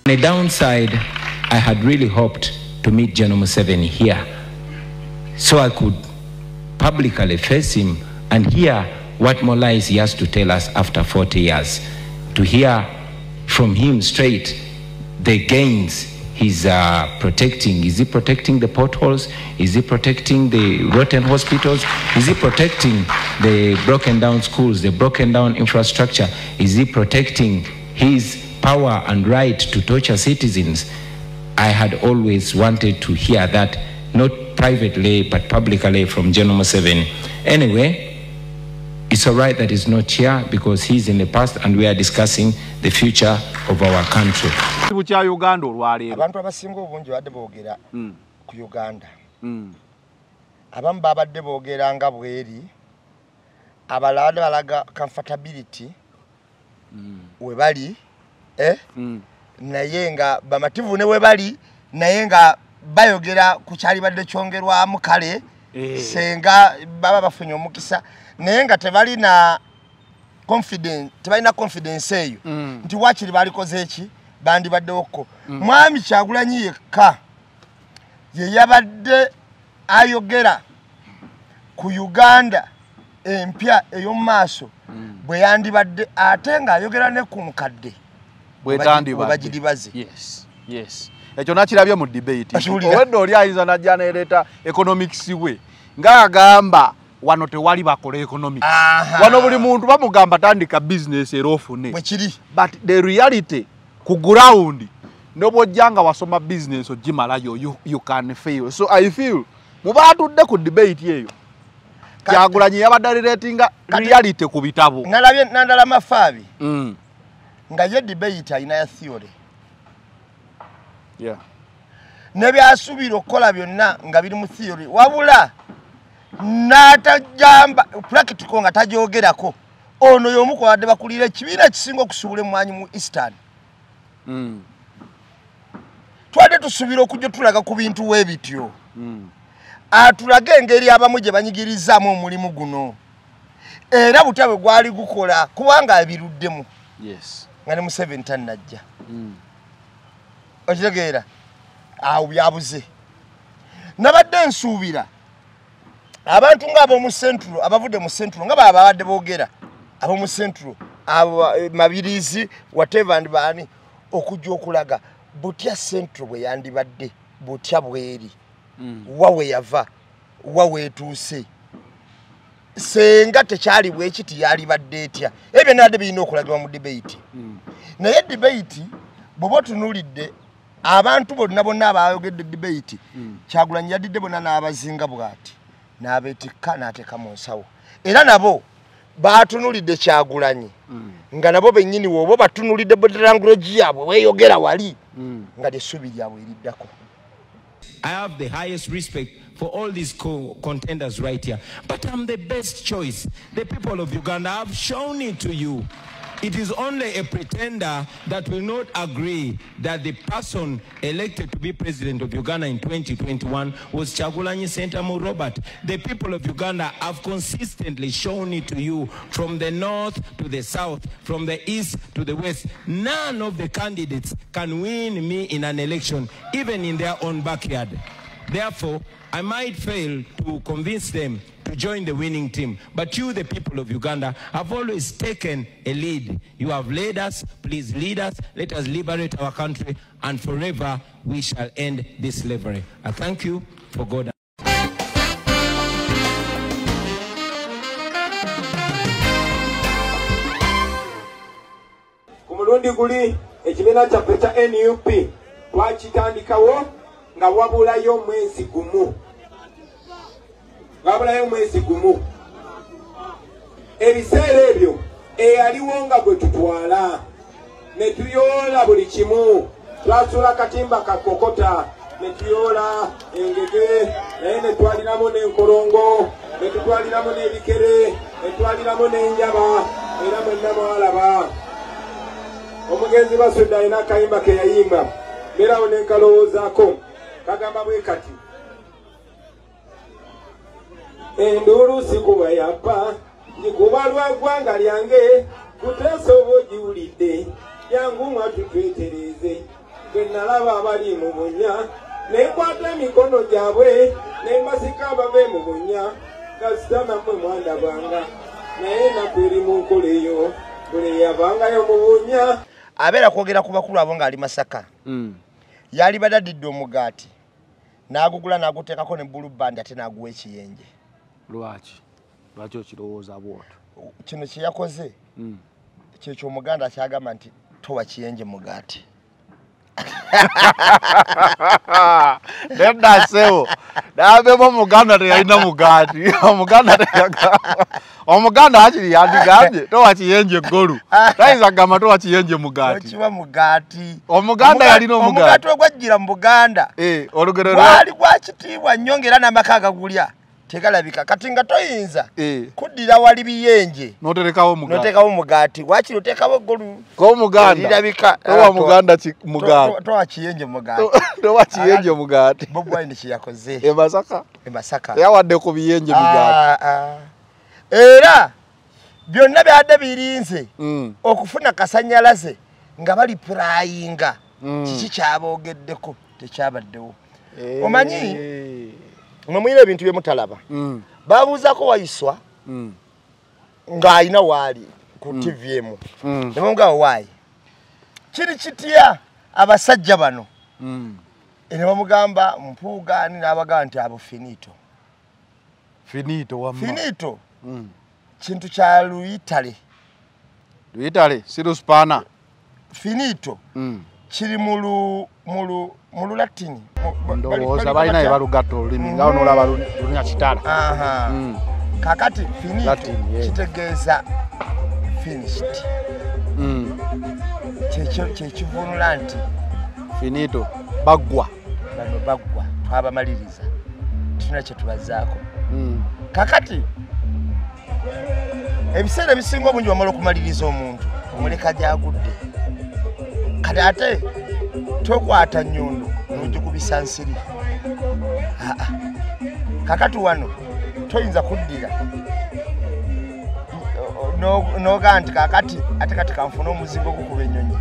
On the downside, I had really hoped to meet General Museveni here so I could publicly face him and hear what more lies he has to tell us after 40 years. To hear from him straight the gains he's protecting. Is he protecting the potholes? Is he protecting the rotten hospitals? Is he protecting the broken down schools, the broken down infrastructure? Is he protecting his power and right to torture citizens? I had always wanted to hear that, not privately, but publicly from General Museveni. Anyway, it's all right that he's not here because he's in the past and we are discussing the future of our country. Kya Uganda olwaleero. Abantu abasinga obungi badde boogera ku Uganda. Abamu babadde boogera nga bweri, abalala badde balaga comfortability we bali, eh? Naye nga bamativu ne we bali, naye nga bayogera ku kyali badde kyongerwamu kale senga baba bafunye omukisa, naye nga tebalina confidence, tebalina confidence eyo nti wakiri balikoze eki bandibaddewoko. Mwami Kyagulanyi yekka ye yabadde ayogera ku Uganda empya ey'omu maaso bwe yandibadde, ate ng'ayogera ne ku nkadde bwe bagiribaze. Yes, yes. Ekyo nakirabye mu debate. Owedde oli ayinza najja n'ereeta economics we ng'agamba wano tewali bakola economics. Wano buli muntu bamugamba tandika business era ofune. Bwe kiri. But the reality ku ground n'obwojja nga wasoma business ogimalayo, you can fail. So I feel mu baatudde ku debate eyo Kyagulanyi yabadde relatinga reality ku bitabo. Nalabye Nandala Mafabi nga ye debate alina ya theory. Nebyasuubira okukola byonna nga biri mu theory, wabula n'atajamba practical nga tajogerako. Ono y'omu ku babadde bakulira ekibiina ekisinga okusuubula emmwanyi mu Eastern. Twadde tusuubira okujja tulaga ku bintu weebityo. Atulage engeri abamu gye banyigirizaamu omulimu guno era butya bwe gwali gukola, kubanga abiruddemu. Nga ne Museveni tannajja. Okitegeera? Awo byabuze. Nabadde nsuubira abantu ng'ab'omu Central, abavudde mu Central, nga baba babadde boogera ab'omu Central, abo Mabirizi, whatever and baani, okujja okulaga butya Central bwe yandibadde, butya bweri, wa we yava, wa weetuuse. Senga tekyali bwekiti yalibadde etya? Ebyo nabadde birina okulagibwa mu debate. Naye debate bw'oba otunuulidde abantu bonna bonna abayogedde debate, Kyagulanyi yadidde bonna n'abazinga bw'ati, n'abeetikka n'ateeka mu nsawo. Era nabo baatunulidde Kyagulanyi nga nabo bennyini woba batunulidde body language yaabwe weeyogera wali nga lyessuubi lyabwe eriddako. I have the highest respect for all these contenders right here. But I'm the best choice. The people of Uganda have shown it to you. It is only a pretender that will not agree that the person elected to be president of Uganda in 2021 was Kyagulanyi Ssentamu Robert. The people of Uganda have consistently shown it to you from the north to the south, from the east to the west. None of the candidates can win me in an election, even in their own backyard. Therefore, I might fail to convince them to join the winning team. But you, the people of Uganda, have always taken a lead. You have led us. Please lead us. Let us liberate our country, and forever we shall end this slavery. I thank you for God. Ku mulundi guli ekibiina kyaffe kya NUP twakitandikawo nga wabulayo mwezi gumu, wabulayo mwezi gumu. Ebiseera ebyo eyaliwo nga gwe tutwala ne tuyoola buli kimu, twasuula katimba kakokota ne tuyoola engege, naye ne twaliramu n'enkolongo, ne tutwaliramu n'ebikere, ne twaliramu n'enjaba, era mwenna mwalaba. Omugenzi Basudde alina akayimba ke yayimba, mbeerawo ne nkalowoozaako, kagamba bwe kati: enduulu sikuba yapa, ngikuba lwa ggwanga lyange, kuteesa oba ogiwulidde, jangu mwatu twetereeze. Bwe nalaba abali mu bunnya ne nkwata emikono gyabwe ne mbasika bave mu bunnya. Kasita nammwe mwandabanga, naye ennaku eri mu nkola eyo, buli yavangayo mu bunnya. Abeera kwogera ku bakulu abo ng'ali Masaka. Yali badadidde omugaati n'agugula n'aguteekako ne Blue Band, ate n'aguwa ekiyenje. Lwaki? Lwaki okirowooza bw'otyo? Kino kye yakoze kyekyo Omuganda kyagamba nti towa kiyenje mugaati. Nedda ssebo, nabemu Omuganda teyalina mugaati. Omuganda teyagamba, Omuganda hakiri yandigambye towa kiyenje ggolu, tayinza kugamba towa kiyenje mugaati. Tokiwa mugaati. Omuganda yalina omugaati. Omugaati ogwajjira mu Buganda olugero gwali gwa kitiibwa nnyo, ng'era n'amaka agagulya tegalabika. Kati nga toyinza kuddira wali biyenje n'oterekawo omugaati, n'oteekawo omugaati, waakiri oteekawo eggolu Omuganda erirabika. Towa muganda mugaati. Towa kiyenje mugaati. Towa kiyenje mugaati. Bobi Wine kye yakoze e Masaka. E Masaka. Teyawadde ku biyenje migaati. Era byonna byadde birinze okufuna kasanyalaze nga bali purayinga. Kiki kyaboogeddeko tekyabaddewo. Omanyi mwe mulina ebintu bye mutalaba. Babuuzaako Waiswa ng'alina waali ku TV emu, ne bamugamba, "Waayi, kiri kitya abasajja bano?" Ne bamugamba Mpuuga ani, n'abagamba nti abo finito. Finito wamma. Finito kintu kya Luyitale. Luyitale si Luspaana. Finito kiri mu Lulatini. Ndowooza balina bye balugatta olulimi nga onoolaba Lunyakitala. Aha. Kakati finito Latin, yeah. kitegeeza finished. Kyekivunula nti Finito baggwa. Bano baggwa, twabamaliriza, tulina kye tubazaako. Kakati ebiseera ebisinga obungi bamala okumaliriza omuntu, omuleka gyagudde. Kati ate tokwata nnyondo n'ogikubisa nsiri. Aa, kakati wano toyinza kuddira nogaa nti kakati ate kati kanfune omuzingo ogukuba ennyonyi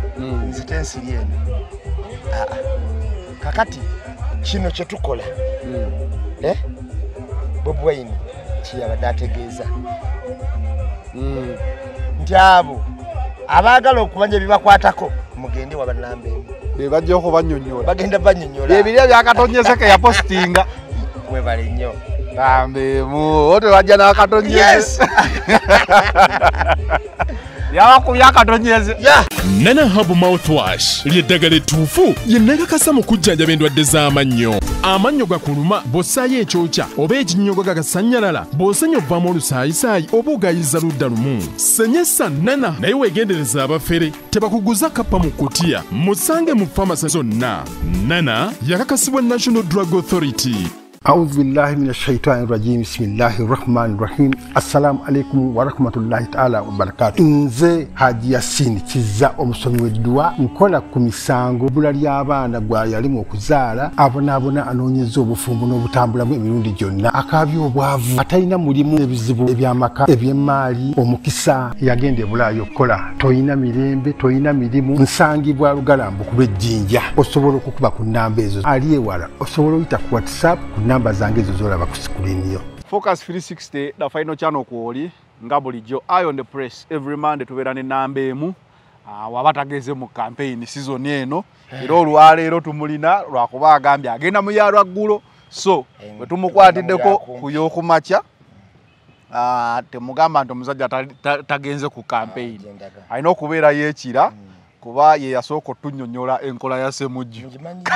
nzite ensiri eno. Aa, kakati kino kye tukola, eh? Bobi Wine kyeyabadde ategeeza nti abo abaagala okumanya ebibakwatako mugende wabanamba emu. Be bajja okubannyonnyola. Bagenda bannyonnyola. Byebirya byakatonyeze ke yapositinga. Webale nnyo. Bambemu ote bajja n'akatonyeze. Yes. Yabakubye akatonyeze. Yeah. Nana Herbal Mouthwash ly'eddagala ettuufu lye nakakasa mu kujjanjaba endwadde z'amannyo. Amannyo gakuluma bw'ossaayo ekyokya oba ekinnyogo gagasannyalala, bw'osenya ovaamu olusaayisaayi oba ogayiza ludda lumu. Senyesa Nana, naye weegendereza abafere tebakuguza kappa mu kutiya. Musange mu famasi zonna. Nana yakakasibwa National Drug Authority. أعوذ بالله من الشيطان الرجيم، بسم الله الرحمن الرحيم. السلام عليكم ورحمة الله تعالى وبركاته. Nze Haji Yasin Kiza, omusomi w'edduwa. Nkola ku misango, bbula ly'abaana, gwa yalimu okuzaala, abonaabona, anoonyeza obufumbo n'obutambulamu emirundi gyonna, akaabya obwavu, atalina mulimu, ebizibu eby'amaka, eby'emmaali, omukisa, yagenda e Bulaayi okukola, toyina mirembe, toyina mirimu. Nsangibwa Lugalambu ku lw'Ejjinja. Osobola okukuba ku nnamba ezo. Ali ewala osobola oyita ku WhatsApp ku namba zange ezo zolaba ku screen yo. Focus 360, the final channel kwoli nga bulijjo. Eye on the Press, every Monday tubeera ne namba emu. Waba tageze mu campaign season eno, era olwaleero tumulina lwakuba agambye agenda mu ya lwaggulo, so bwe tumukwatiddeko ku y'okumakya, temugamba nti omusajja tagenze ku campaign. Gyendaga. Alina okubeera yeekira kuba ye yasooka otunnyonnyola enkola ya Semujju. Ngimanyi nnyo,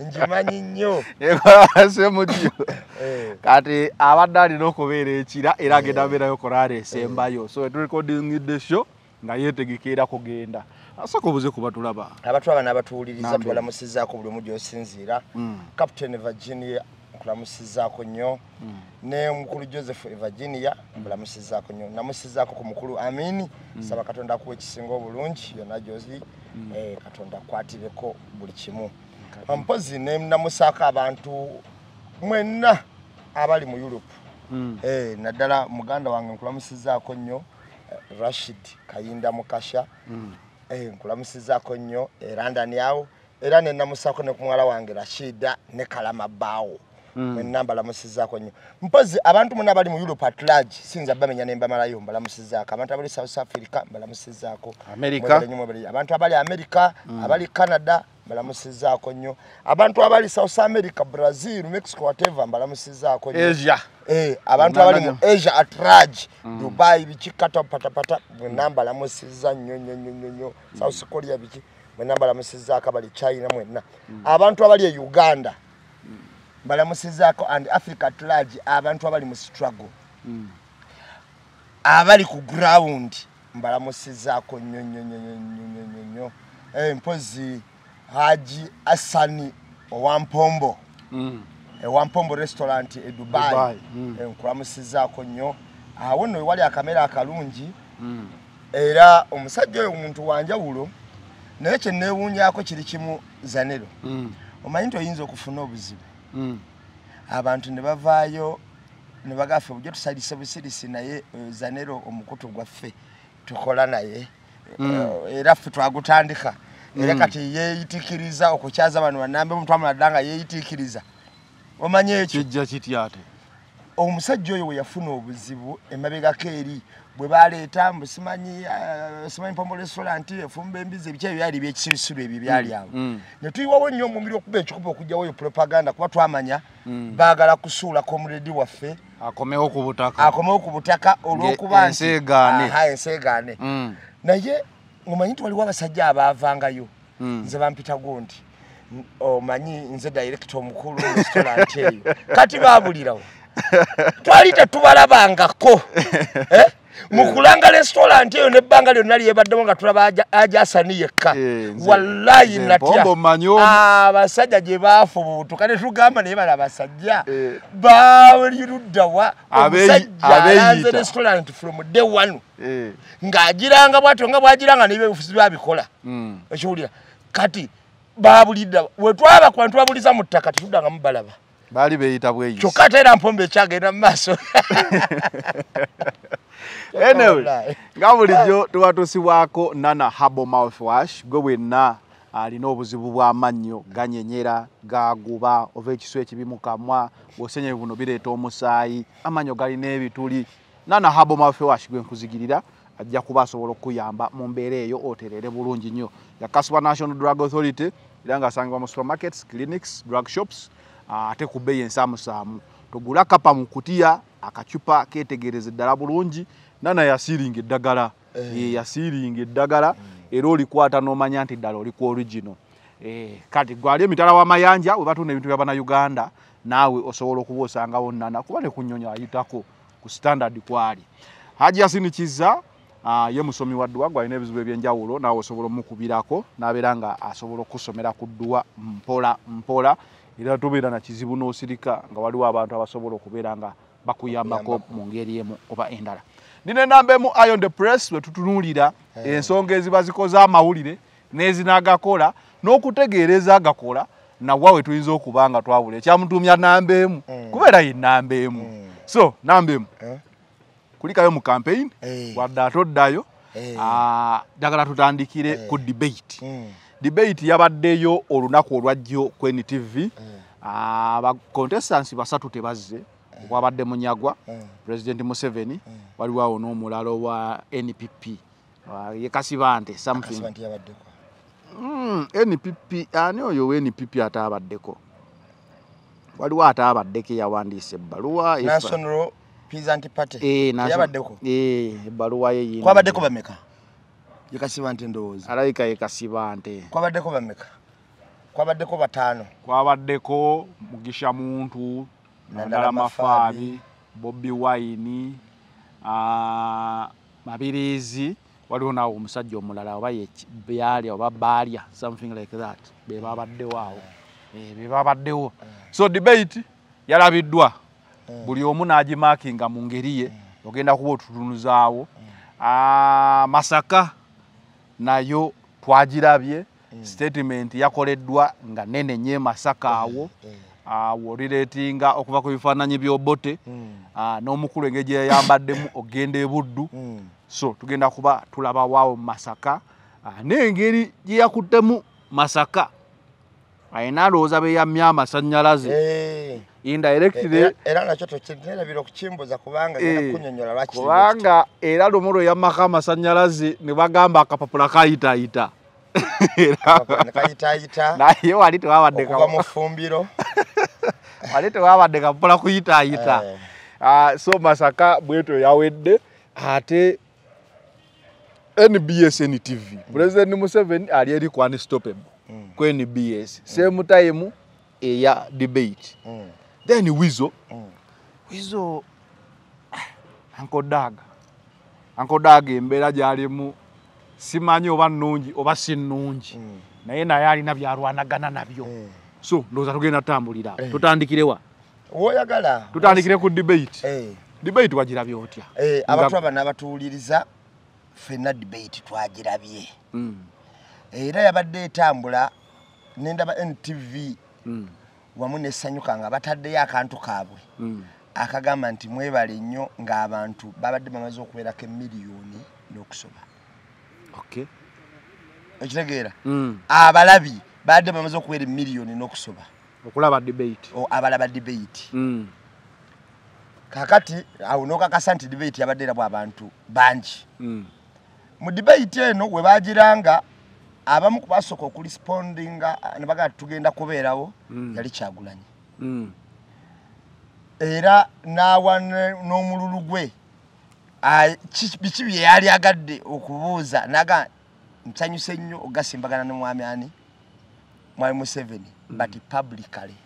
ngimanyi nnyo. Enkola ya Semujju. Kati abadde alina okubeera ekira era agenda abeerayo koraala esembayo, so turekodingidde show nga yeetegekera kugenda. Asooka obuze kuba tulaba. Abatulaba n'abatuwuliriza, Nambe. tubalamusizaako buli omu gy'osinziira. Captain Virginia, nkulamusizaako nnyo, ne omukulu Joseph Virginia mbulamusizaako nnyo, namusizaako ku mukulu Amini. Saba Katonda akuwa ekisinga obulungi yonna gyozi. Katonda akwatireko buli kimu. Mpozi ne namusaako abantu mwenna abali mu Europe. Naddala muganda wange nkulamusizaako nnyo, Rashid Kayinda Mukasha. Nkulamusizaako nnyo e London awo, era ne namusaako ne ku muwala wange Rashida ne Kalama Bawo. Mwenna mbalamusizaako nnyo. Mpozi abantu mwenna abali mu Europe at large sinza bamenya ne mbamalayo mbalamusizaako. Abantu abali South Africa mbalamusizaako. America. Abantu abali America, abali Canada mbalamusizaako nnyo. Abantu abali South America, Brazil, Mexico, whatever mbalamusizaako nnyo. Asia. Abantu abali mu Asia at large, Dubai, biki kata patapata mwenna mbalamusiza nnyo nnyo nnyo nnyo. South Korea biki mwenna mbalamusizaako, abali China mwenna. Abantu abali e Uganda mbalamusizaako, and Africa at large, abantu abali mu struggle, abali ku ground mbalamusizaako nnyo nnyo nnyo nnyo nnyo nnyo. Mpozi Haji Asani Owampombo, Owampombo restaurant e Dubai, nkulamusizaako nnyo. Awo nno wali akamera akalungi, era omusajja oyo omuntu wanjawulo, naye kye neewuunyaako kiri kimu Zanero. Omanyi nti oyinza okufuna obuzibu, abantu ne bavaayo ne bagaffe bujja tusalise busirisi, naye Zanero omukutu gwaffe tukola naye, era ffe twagutandika, era kati yeeyitikiriza okukyaza bano bannambe omuntu amuladda nga yeeyitikiriza. Omanyi ekyo kijja kitya ate? Omusajja oyo we yafuna obuzibu emabegako eri bwe baleeta mbu simanyi simanyi Mpombo restaurant efumba embizi ebiki ebyo byali ebyekisirusiru ebyo byali awo. Ne tuyiwawo nnyo omumiri okuba ekikuba okuggyawo eyo propaganda, kuba twamanya baagala kusuula comrade waffe akomewo ku butaka, akomewo ku butaka olw'okuba nti ensi egaane. Naye omanyi nti waliwo abasajja abaavangayo, nze bampita gundi, omanyi nze director omukulu restaurant eyo, kati baabulirawo twali tetubalabangako mu kulanga restaurant eyo n'ebbanga lyonna lyebaddemu nga tulaba Ajasani yekka. Wallahi natya abasajja gye baafubuutuka ne tugamba naye bano abasajja bali luddawa. Omusajja alanze restaurant from day one ng'agiranga bw'atyo nga bw'agiranga n'ebyobufuzi babikola. Ekiwulira kati baabulidda we twabakuba ne tubabuliza mu ttaka tetuddanga mubalaba. Baali beeyita bweyisi. Kyokka ate era Mpombo ekyagenda mu maaso. Anyway, nga bulijjo tubatusibwako Nana Herbal Mouthwash. Gwe wenna alina obuzibu bw'amannyo ganyenyera, gaguba, ova ekisu ekibi mu kamwa, bw'osenye buno bireeta omusaayi, amannyo galina ebituli. Nana Herbal Mouthwash gwe nkuzigirira ajja kuba asobola okukuyamba mu mbeera eyo otereere bulungi nnyo. Yakasibwa National Drug Authority era ng'asangibwa mu supermarkets, clinics, drug shops, ate ku bbeeyi ensaamusaamu. Togula kapa mu kutiya, akacupa keetegereze ddala bulungi. Nana yasiiringa eddagala, yasiiringa eddagala era olikwata n'omanya nti ddala oli ku original. Kati gwali emitala w'amayanja we batunda ebintu bya Bannayuganda, naawe osobola okuba osangawo Nana kuba ne ku nnyonyi ayitako ku standard kwali. Haji Yasini Kizza ye musomi wa dduwa, gwalina ebizibu ebyenjawulo, naawe osobola omukubirako n'abeera nga asobola okusomera ku dduwa mpola mpola, era tobeera na kizibu n'osirika nga waliwo abantu abasobola okubeera nga bakuyambako mu ngeri emu oba endala. Nina enamba emu Iron the Press we tutunuulira ensonga eziba zikoze amawulire n'ezinaagakola n'okutegeereza agakola nawa we tuyinza okuba nga twawula ekyamutuumya namba emu kubeera ye namba emu. So namba emu kulikayo mu campaign wadde ate oddayo, njagala tutandikire ku debate. Debate yabaddeyo olunaku olwajjo ku NTV. Aba contestants basatu tebazze, okwabadde Munyagwa, President Museveni, waliwo awo n'omulala wa NPP ye Kasibante something. NPP ani oyo wa NPP ataabaddeko? Waliwo ataabaddeko eyawandiise ebbaluwa. National Peasant Party yabaddeko. Ebbaluwa ye yino. Kwabaddeko bameka? Ye Kasibante ndowooza. Alabika ye Kasibante. Kwabaddeko bameka? Kwabaddeko bataano. Kwabaddeko Mugisha Muntu, Nandala Mafabi, Bobi Wine, Mabirizi, waliwo naawo omusajja omulala oba ye Byalya oba Baalya something like that, be babaddewo awo. Be babaddewo. So debate yalabiddwa buli omu n'agimakinga mu ngeri ye, ogenda kuba otutunuzaawo. Masaka nayo twagirabye, statement yakoleddwa nga nene nnyo e Masaka awo. Wolireetinga okuva ku bifaananyi by'Obote n'omukulu engeri gye yayambaddemu ogenda e Buddu. So tugenda kuba tulaba waawo mu Masaka. N'engeri gye yakuttemu Masaka ayina alowooza beeyamye amasannyalaze indirectly era nakyo tokinterabira okukimbuza kubanga ngenda kunnyonnyola lwaki kubanga era lumu lwe yammako amasannyalaze ne bagamba akapapula kayitaayita naye wali tewabadde okuva mu ffumbiro wali tewabadde kapapula kuyitaayita. So Masaka bwetyo yawedde. Ate NBS NTV President Museveni ali eri ku unstoppable ku NBS same time eya debate. Then Wizo Wizo Uncle Dag embeera gy'alimu simanyi oba nnungi oba si nnungi naye naye alina byalwanagana nabyo. So ndowooza tugenda tutambulira tutandikirewa woyagala tutandikire ku debate. Debate wagirabye otya? Abantu aba n'abatuwuliriza ffenna debate twagirabye. Era yabadde etambula nendaba NTV wamu n'essanyuka nga bataddeyo akantu kaabwe akagamba nti mwebale nnyo ng'abantu babadde bamaze okuwerako emiliyoni n'okusoba. Okitegeera? Abalabi babadde bamaze okuwera emiliyoni n'okusoba okulaba debate. Abalaba debate. Kakati awo n'okakasa nti debate yabadde erabwa abantu bangi. Mu debate eno we bagiranga abamu ku basooka okurespondinga ne bagamba tugenda kubeerawo yali Kyagulanyi. Era n'awa n'omululu gwe biki bye yali agadde okubuuza naga nsanyuse nnyo ogasimbagana ne mwami ani mwami Museveni but publicly.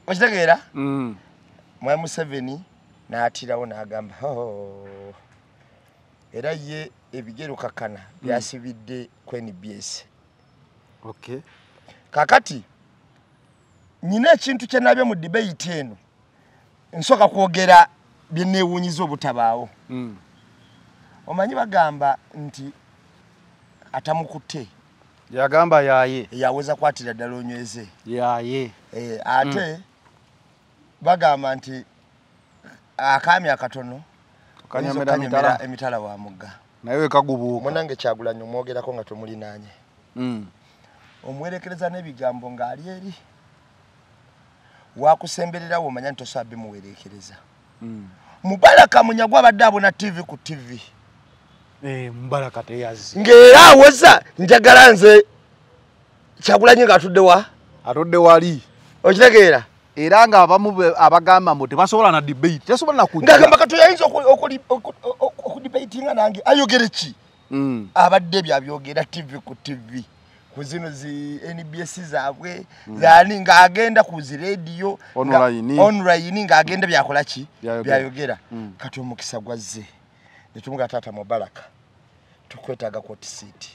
Okitegeera? Mwami Museveni n'atirawo n'agamba era ye ebigero kakana byasibidde ku NBS. Kakati nyina ekintu kye nabye mu debate eno nsooka kwogera bye neewuunyiza obutabaawo. Omanyi bagamba nti atamukutte yagamba yaye yaweza kwatira ddala onyweze yaye. Ate bagamba nti akaami akatono kanyomera emitala wa mugga naye wekagubuuka. Munange Kyagulanyi omwogerako nga tomulinaanye. Omwerekereza n'ebigambo ng'ali eri wakusembererawo omanya nti tosobola bimuwerekereza. Mubaraka Munyagwa abadde abona TV ku TV. Mubaraka teyazze ng'era awoza njagala nze Kyagulanyi ng'atudde wa? Atudde wali. Okitegeera? Era nga abamu abagamba mbu tebasobola na debate tebasobola na kujja ng'agamba kati oyinza okudebatinga nange ayogere ki? Abadde byabyogera TV ku TV ku zino zi NBS zaabwe zaani ng'agenda ku zi radio online ng'agenda byakola ki byayogera. Kati omukisa gwazze ne tumuga taata Mubaraka tukwetaaga court seat.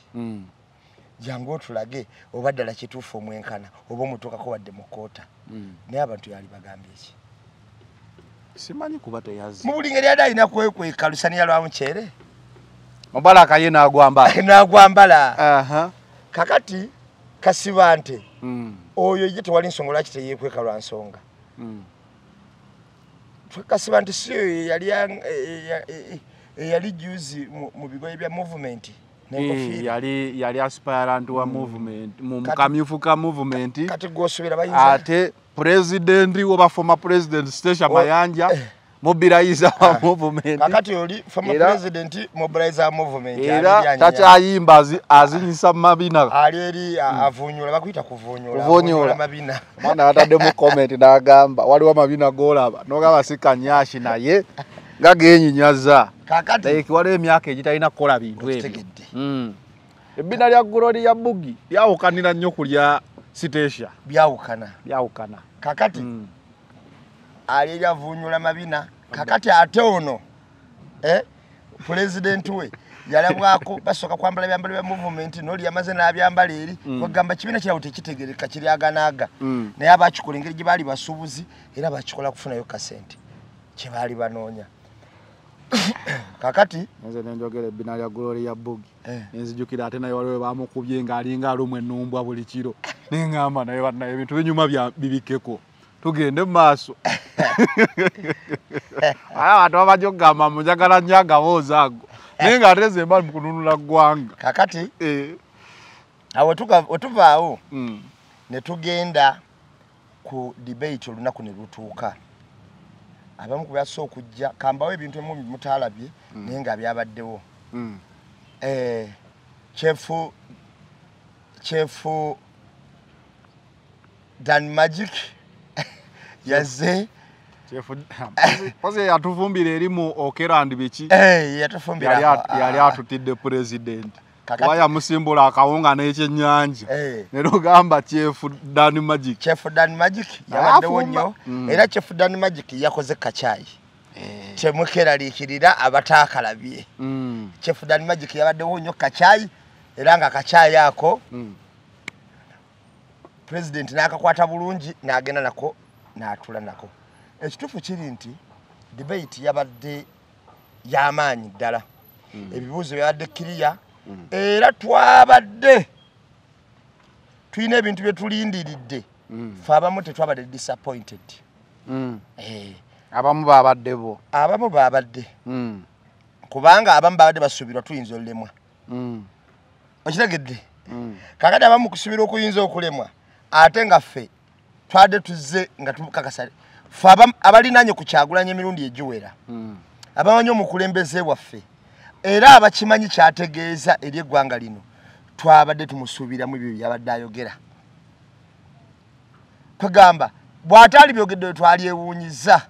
Jangu otulage oba ddala kituufu omwenkana oba omutuukako wadde mu kkoota. Naye abantu yali bagambye ki? Simanyi kuba teyazze. Mu buli ngeri yali alina kwekweka lusaniya lwa muceere. Mubaraka ye n'agwambala. N'agwambala. Kakati Kasibante oyo ye tewali nsonga lwaki teyeekweka lwa nsonga. Kasibante si oyo eyali juzi mu bigoye bya movement. Yali aspirant wa movement mu kamyufu ka movement. Kati gw'osuubira bayinza ate president oba former president Stecia Mayanja mobilizer wa movement. Kakati oli former president mobilizer wa movement era takyayimba azinyisa mabina ali eri avunyula bakuyita kuvunyula mabina. Mwana ataddemu comment n'agamba waliwo amabina g'olaba n'ogamba si kanyashi naye nga geenyinyaza. Kakati like waliwo emyaka egitalina kukola bintu ebyo. Ebbina lya Glory ya Bugi lyawukanira nnyo ku lya Stecia. Byawukana. Kakati ali eri avunyula mabina. Kakati ate ono president we yalabwako basooka kwambala byambalo bya movement n'oli yamaze n'abyambala eri bagamba kibiina kirawo tekitegereka kiryaganaaga. Naye abakikola engeri gye baali basuubuzi era bakikola kufunayo kasente kye baali banoonya. Kakati nze nenjogera ebbina lya Glory ya Bugi nenzijukira ate naye waliwo bamukubye ng'alinga alumwa ennumbwa buli kiro neŋŋamba naye bannaye ebintu binyuma bibikkeko tugende mu maaso. Aye abantu babajja okugamba munjagala nnyo agaboozi ago Naye ng'ate nze mba mu kununula ggwanga. Kakati awo tuvaawo ne tugenda ku debate olunaku ne lutuuka. Abamu ku byasooka okujja kambawo ebintu ebimu mutaalabye naye nga byabaddewo. Chef Dan Magic yazze. Chef yatufumbira erimu Okerandi biki? Yatufumbira. Yali atutidde president. Waya musimbula akawunga n'ekyennyanja. Ne lugamba Chef Dan Magic. Chef Dan Magic yabaddewo nnyo. Era Chef Dan Magic yakoze kacaayi. Temukeraliikirira abataakalabye. Chef Dan Magic yabaddewo nnyo kacaayi era nga kacaayi ako president n'akakwata bulungi n'agenda nako n'atula nako. Ekituufu kiri nti debate yabadde y'amaanyi ddala. Ebibuuzo byabadde kiriya. Era twabadde tulina ebintu bye tulindiridde. Ffe abamu tetwabadde disappointed. Abamu babadde bo. Abamu babadde. Kubanga abamu babadde basuubirwa tuyinza olemwa. Okitegedde? Kakati abamu kusuubirwa okuyinza okulemwa ate nga ffe twadde tuzze nga tukakasa. Ffe abalinaanye ku Kyagulanyi emirundi egiwera. Abamanyi omukulembeze waffe era abakimanyi kyategeeza eri eggwanga lino twabadde tumusuubiramu ebyo byabadde ayogera. Kwegamba bw'ataali byogedde twalyewuunyiza.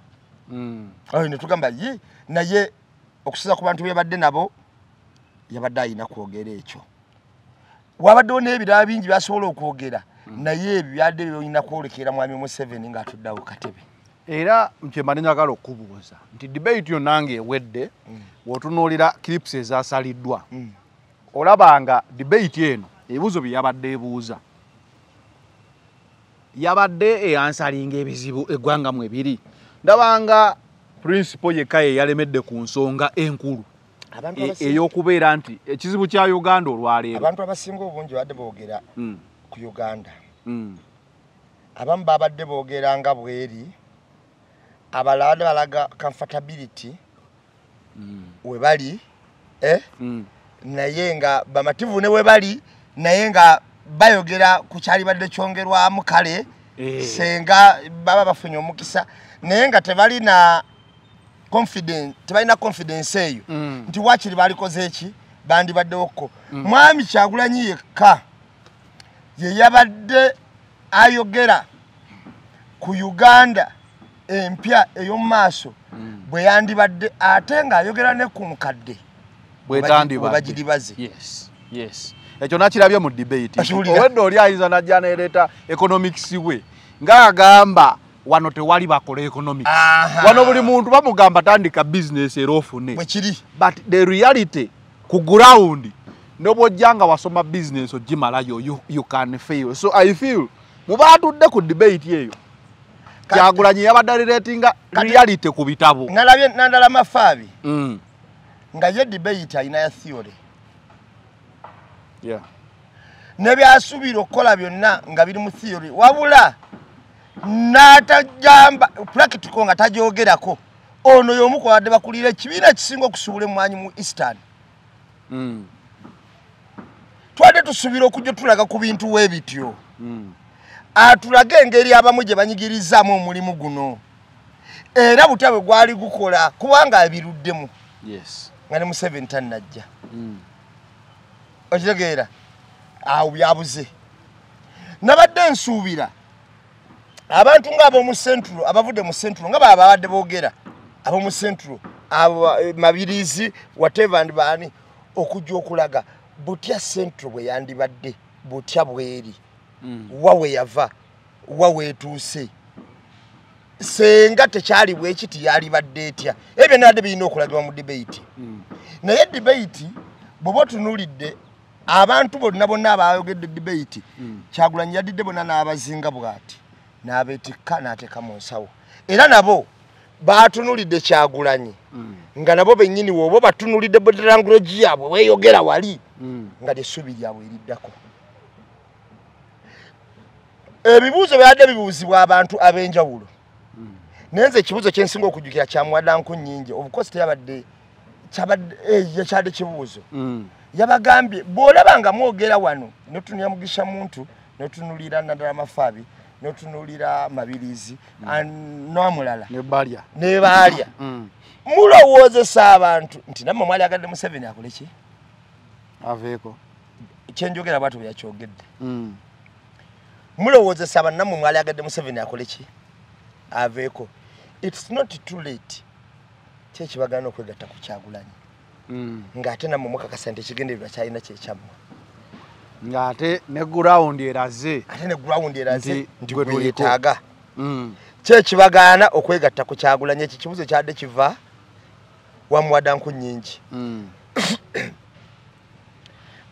Ne tugamba ye naye okusinza ku bantu byabadde nabo yabadde ayina kwogera ekyo. Wabaddewo n'ebirala bingi byasobola okwogera naye ebyo byadde byolina kwolekera Mwami Museveni ng'atuddeawo katebe. Era nkyembadde njagala okubuuza nti debate yonna ng'ewedde bw'otunuulira clips ezasaliddwa olaba nga debate eno ebibuuzo bye yabadde ebuuza yabadde eyansalinga ebizibu eggwanga mwe biri. Ndaba nga principal yekka ye yalemedde ku nsonga enkulu ey'okubeera nti ekizibu kya Uganda olwaleero. Abantu abasinga obungi babadde boogera ku Uganda. Abamu babadde boogera nga bweri, abalala balaga comfortability we bali naye nga bamativu ne we bali naye nga bayogera ku kyalibadde kyongerwamu kale senga baba bafunye omukisa naye nga tebalina confidence, tebalina confidence eyo nti wakiri balikoze eki bandibaddewo. Mwami Kyagulanyi yekka ye yabadde ayogera ku Uganda empya ey'omu maaso bwe yandibadde ate ng'ayogera ne ku nkadde bwe bagiribaze. Yes. Ekyo nakirabye mu debate. Owedde oli ayinza n'ajja n'ereeta economics we ng'agamba wano tewali bakola economics. Wano buli muntu bamugamba tandika business era ofune. Bwe kiri. But the reality ku ground n'obwojja nga wasoma business ogimalayo you can fail. So I feel mu baatudde ku debate eyo Kyagulanyi yabadde relatinga reality ku bitabo. Nalabye Nandala Mafaabi nga ye debate alina ya theory. N'ebyasuubira okukola byonna nga biri mu theory wabula n'atagamba practical nga tagyogerako. Ono y'omu ku babadde bakulira ekibiina ekisinga okusuubula emmwanyi mu Eastern. Twadde tusuubira okujja tulaga ku bintu we bityo. Atulage engeri abamu gye banyigirizaamu omulimu guno era butya bwe gwali gukola kubanga abiruddemu. Nga ne Museveni tannajja. Okitegeera? Awo byabuze. Nabadde nsuubira abantu ng'ab'omu Central abavudde mu Central nga baba babadde boogera ab'omu Central abo Mabirizi whatever and baani okujja okulaga butya Central bwe yandibadde butya bweri wa we yava wa weetuuse senga tekyali bwekiti yalibadde etya. Ebyo nabadde birina okulagibwa mu debate. Naye debate bw'oba otunuulidde abantu bonna bonna abayogedde debate Kyagulanyi yadidde bonna n'abazinga bw'ati n'abeetikka n'ateeka mu nsawo. Era nabo baatunulidde Kyagulanyi nga nabo bennyini woba batunulidde body language yaabwe weeyogera wali nga lyessuubi lyabwe eriddako. Ebibuuzo byadde bibuuzibwa abantu ab'enjawulo. Naye nze ekibuuzo kye nsinga okujjukira kya Muwada Nkunnyingi. Of course teyabadde Kyabadde kibuuzo. Yabagambye bw'olaba nga mwogera wano n'otunulira Mugisha Muntu, n'otunulira Nandala Mafabi, n'otunulira Mabirizi n'omulala ne Balya. Mulowoozesa abantu nti nammwe mwali agadde Museveni akole ki? Aveeko. Kyenjogera bw'atyo bwe yakyogedde. Mulowoozesa abantu nammwe mwali agadde Museveni akole ki? Aveeko. It's not too late. Ki ekibagaana okwegatta ku Kyagulanyi? Ng'ate nammwe mukakasa nti ekigendererwa kyalina kye kyammwe. Ng'ate ne ground eraze. Ate ne ground eraze nti gwe twetaaga. Ki ekibagaana okwegatta ku Kyagulanyi? Ekyo kibuuzo kyadde kiva wamuwada nku nnyingi.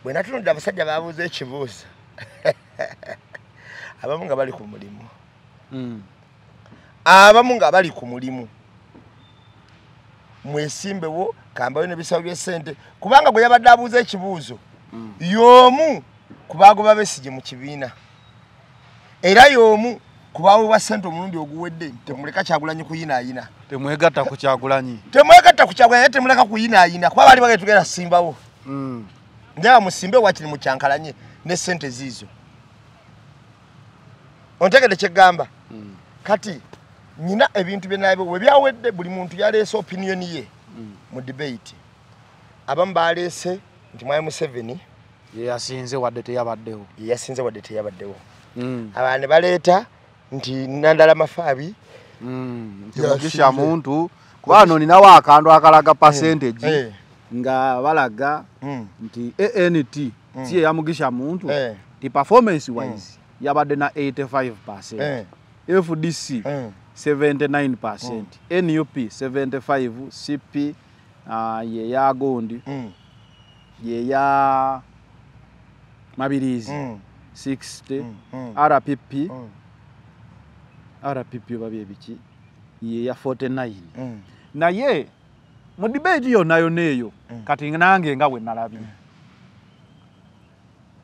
Bwe natunudde abasajja baabuuza ekibuuzo, abamu nga bali ku mulimu. Abamu nga bali ku mulimu. Mwesimbewo kambayo n'ebisawo by'essente, kubanga gwe yabadde abuuza ekibuuzo y'omu ku baagoba Besigye mu kibiina, era y'omu ku baaweebwa ssente omulundi oguwedde. Temuleka Kyagulanyi kuyinaayina. Temwegatta ku Kyagulanyi. Temwegatta ku Kyagulanyi, temuleka kuyinaayina, kuba baali bagenda tugenda simbawo. Njagala musimbe wakiri mukyankalanye ne ssente ziizo. Ontegedde kye ggamba? Kati nyina ebintu bye nabyo we byawedde, buli muntu yaleese opinion ye mu debate. Abamu baleese nti Mwami Museveni ye yasinze wadde teyabaddewo. Ye yasinze wadde teyabaddewo. Abalala ne baleeta nti Nandala Mafabi nti Mugisha Muntu, kuba wano ninawo akantu akalaga percentage nga balaga nti ANT si ye ya Mugisha Muntu, nti performance wise yabadde na 85%, FDC 79%, NUP 75%, CP ye ya Gondi, ye ya Mabirizi 60, RPP RPP babye biki ye ya 49. Naye mu debate yonna yonna eyo kati nange nga bwe nalabye,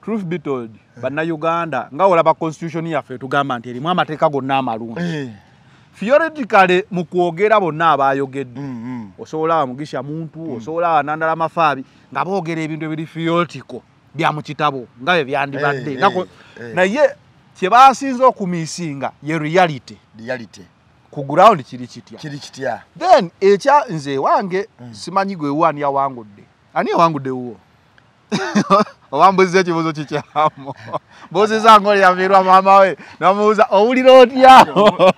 truth be told, bannayuganda nga olaba constitution yaffe tugamba nti erimu amateeka gonna amalungi. Theoretically mu kwogera bonna abayogedde, osobola Mugisha Muntu, osobola Nandala Mafabi, nga boogera ebintu ebiri theoretical bya mu kitabo nga bye byandibadde. Naye kye basinze okumisinga ye reality. Reality. Ku ground kiri kitya? Kiri kitya. Then ekya nze wange simanyi gwe wani yawangudde. Ani yawangudde wuwo? Owambuziza ekibuuzo kikyamu. Mbuuziza ng'oli yafiirwa maama we, namubuuza owulira otya?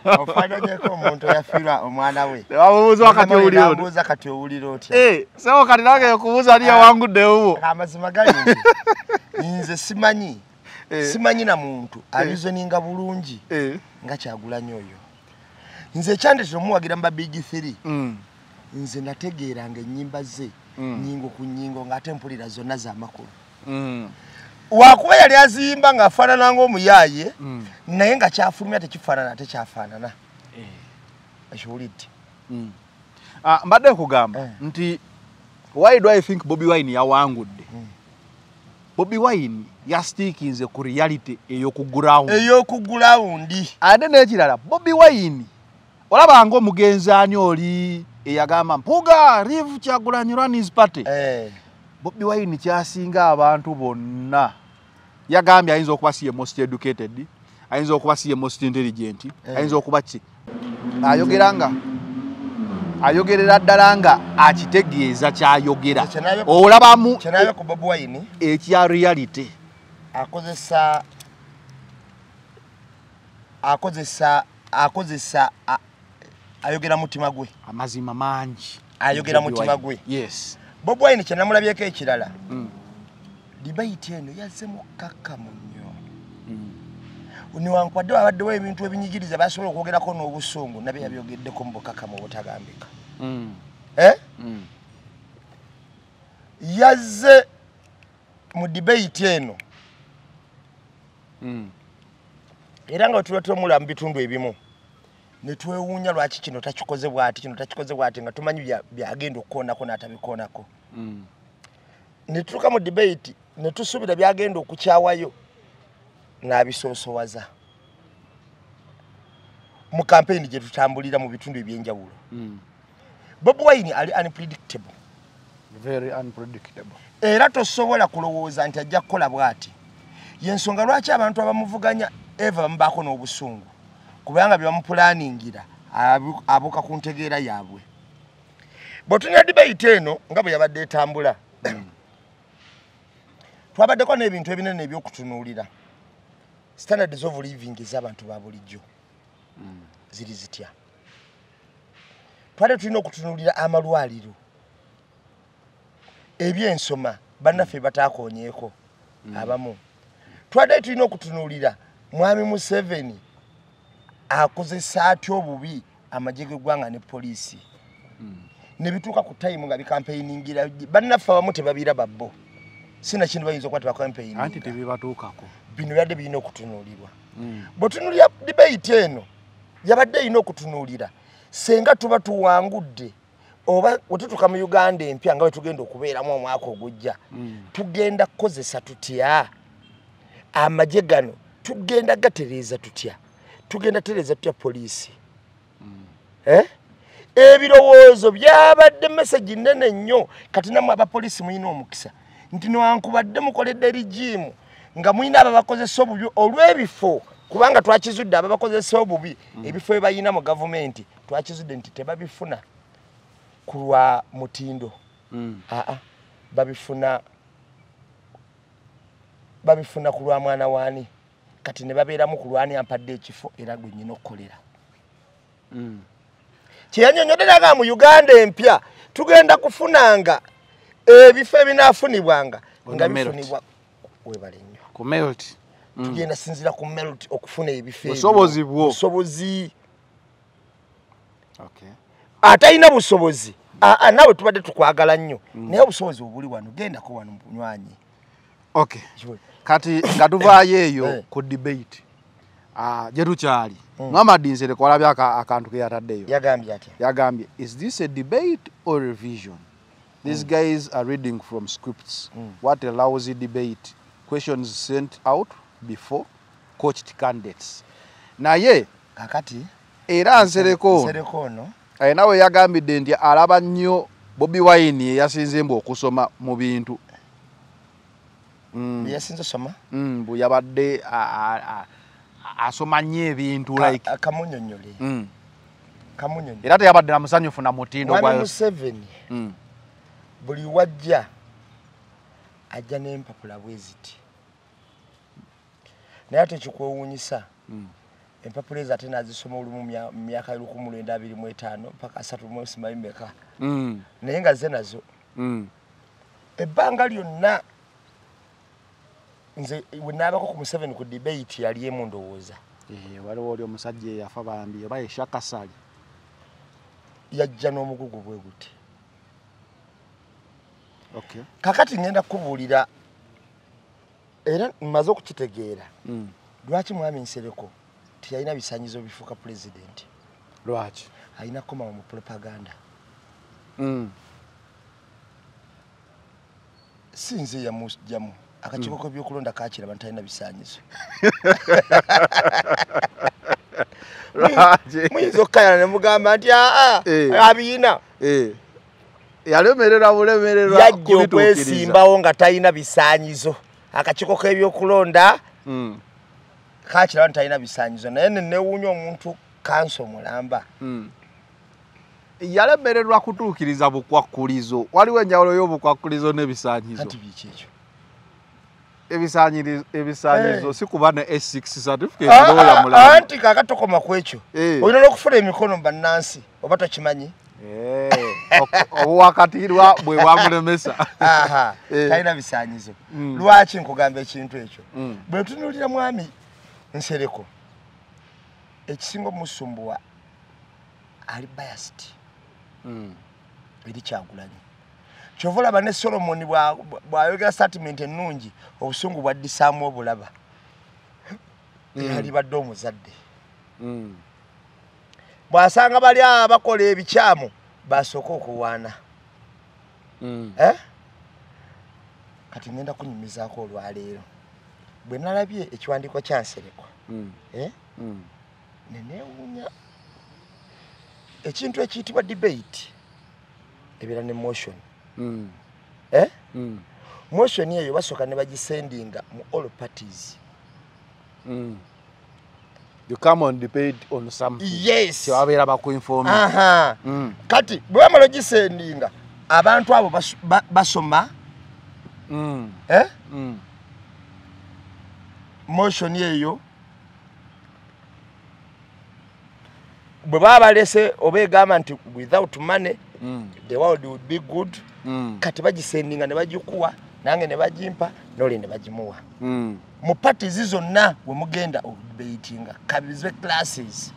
Ofaananyeko omuntu eyafiirwa omwana we. Wamubuuza kati owulira otya? Namubuuza kati owulira otya? Sebo kati nange okubuuza ani yawangudde wuwo? Amazima gali nti nze simanyi. Simanyi na muntu alizoninga bulungi nga Kyagulanyi oyo. Nze ekyandetera omuwagira mu ba Big 3. Nze nategeeranga ennyimba ze nnyingo ku nnyingo ng'ate mpulira zonna z'amakulu. Wakuba yali aziyimba ng'afaanana ng'omuyaaye, naye nga kyafulumya tekifaanana ate kyafaanana. Ekiwulidde. Mbadde nkugamba nti why do I think Bobi Wine yawangudde? Bobi Wine yastickinze ku reality ey'oku ground. Ey'oku ground. Ate n'ekirala Bobi Wine olaba ng'omugenzi ani oli eyagamba Mpuga leave Kyagulanyi run his party. Bobi Wine kyasinga abantu bonna. Yagambye ayinza okuba si ye most educated, ayinza okuba si ye most intelligent, ayinza okuba ki. Ayogera ayogerera ddala nga akitegeeza kyayogera. Olabamu kyenabe ku Bobi Wine ekya reality. Akozesa ayogera mutima gwe. Amazima mangi. Ayogera mutima gwe. Yes. Bobi Wine kye namulabyeko ekirala. Debate eno yazze mukkakkamu nnyo. Newankubadde babaddewo ebintu ebinyigiriza basobola okwogerako n'obusungu, nabyo yabyogeddeko mu bukkakkamu obutagambika. Yazze mu debate eno. Era nga tuba tumula mu bitundu ebimu ne twewuunya lwaki kino takikoze bw'ati, kino takikoze bw'ati, nga tumanyi byagenda okukoonako n'atabikoonako. Ne tutuuka mu debate ne tusuubira byagenda okukyawayo n'abisoosowaza mu campaign gye tutambulira mu bitundu ebyenjawulo. Bobi Wine ali unpredictable. Very unpredictable. Era tosobola kulowooza nti ajja kukola bw'ati. Yensonga lwaki abantu abamuvuganya eva bamubaako n'obusungu, kubanga bye bamupulaningira abuuka ku ntegeera yaabwe. Bw'otunula debate eno nga bwe yabadde etambula, twabaddeko n'ebintu ebinene ebyokutunuulira. Standards of living ez'abantu ba bulijjo ziri zitya? Twali tulina okutunuulira amalwaliro, ebyensoma bannaffe bataakoonyeeko abamu. Twali tulina okutunuulira Mwami Museveni akozesa atya obubi amagye g'eggwanga ne poliisi. Ne bituuka ku tayimu nga bikampeiningira bannaffe abamu tebabiraba bo. Sina kintu bayinza okuba tebakampeininga. Anti tebibatuukako. Bino byadde birina okutunuulirwa. Bw'otunuulira debate eno yabadde erina okutunuulira senga tuba tuwangudde oba wetutuuka mu Uganda empya nga bwe tugenda okubeeramu omwaka ogujja, tugenda kukozesa tutya amagye gano, tugenda gatereeza tutya, tugenda tereeza tutya poliisi. Ebirowoozo byabadde message nnene nnyo. Kati nammwe abapoliisi mulina omukisa nti newankubadde mukoledde rigiimu nga mulina ababakozesa obubi olw'ebifo, kubanga twakizudde ababakozesa obubi ebifo bye balina mu gavumenti twakizudde nti tebabifuna ku lwa mutindo. Aa, babifuna ku lwa mwana waani. Kati ne babeeramu ku lwani ampadde ekifo era gwe nnyina okukolera. Kyeyanyonyodde naga mu Uganda empya tugenda kufunanga ebifo ebinaafunibwanga nga bifunibwa webale nnyo ku merit. Tugenda sinzira ku merit okufuna ebifo ebyo. Busobozi bwo. Busobozi. Okay. Atalina busobozi aa, naawe tubadde tukwagala nnyo, naye obusobozi obuli wano gendako wano munywanyi. Okay. Kati nga tuvaayo eyo ku debate gye tukyali, Muhammad Nsereko walabye akantu ke yataddeyo. Yagambye atya? Yagambye, is this a debate or a vision? These guys are reading from scripts. What a lousy debate. Questions sent out before coached candidates. Naye kakati era Nsereko Nsereko ono alina we yagambidde nti alaba nnyo Bobi Wine eyasinze mbu okusoma mu bintu. Yasinze osoma? Mbu yabadde asoma nnyo ebintu like kamunyonyole. Kamunyonyole. Era teyabadde na musanyufu na mutindo Mwami gwa Museveni buli wajja ajja n'empapula bwe ziti, naye ate ekikwewuunyisa empapula ezo ate n'azisoma olumu mu myaka 1925 paka 30 simanyi mmeka, naye nga ze nazo ebbanga lyonna. Nze bwe naabako ku Museveni ku debate yali emu ndowooza. Waliwo oli omusajja eyafa bambi oba Eshakasali yajja n'omugugu bwe guti. Okay. Kakati ngenda kukubuulira era mmaze okukitegeera lwaki Mwami Nsereko teyalina bisaanyizo bifuuka pulezidenti. Lwaki? Alina kukomawo mu propaganda. Si nze yamugyamu. Akakiiko k'ebyokulonda kakiraba nti talina bisaanyizo. Lwaki? Muyinza okukayana ne mugamba nti aa abiyina. Yalemererwa bulemererwa yajja kubituukiriza. okwesimbawo nga talina bisaanyizo. Akakiiko k'ebyokulonda kakiraba nti talina bisaanyizo, naye ne neewuunya omuntu kanso mulamba. Yalemererwa kutuukiriza bukwakkulizo. Waliwo enjawulo y'obukwakkulizo n'ebisaanyizo. Anti biki ekyo? Ebisaanyizo si kuba ne S6 certificate ndowooza mulamba. Anti kaakati tokoma ku ekyo. Olina n'okufuna emikono mu bannansi oba tokimanyi? Obuwakatirwa bwe bwamulemesa. Talina bisaanyizo. Lwaki nkugamba ekintu ekyo? Bwe tunuulira Mwami Nsereko, ekisinga omusumbuwa ali biased eri Kyagulanyi. Kyova olaba ne Solomon bw'ayogera statement ennungi, obusungu bwaddisaamu obulaba. Yalibadde omuzadde. Bw'asanga bali abakola ebikyamu basooka okuwaana. Kati ngenda kunyumizaako olwaleero. Bwe nalabye ekiwandiiko kya Nsereko, ne neewuunya ekintu ekiyitibwa debate ebeera ne motion. Motion eyo basooka ne bagisendinga mu all parties. You come on debate on something. Yes. Kyebabeera bakuinform. Kati bwe bamala ogisendinga abantu abo basoma motion eyo bwe baba balese oba egamba nti without money the world would be good. Kati bagisendinga ne bagikuwa nange ne bagimpa noli ne bagimuwa. Mu parties zonna we mugenda okudebatinga kabizwe classes.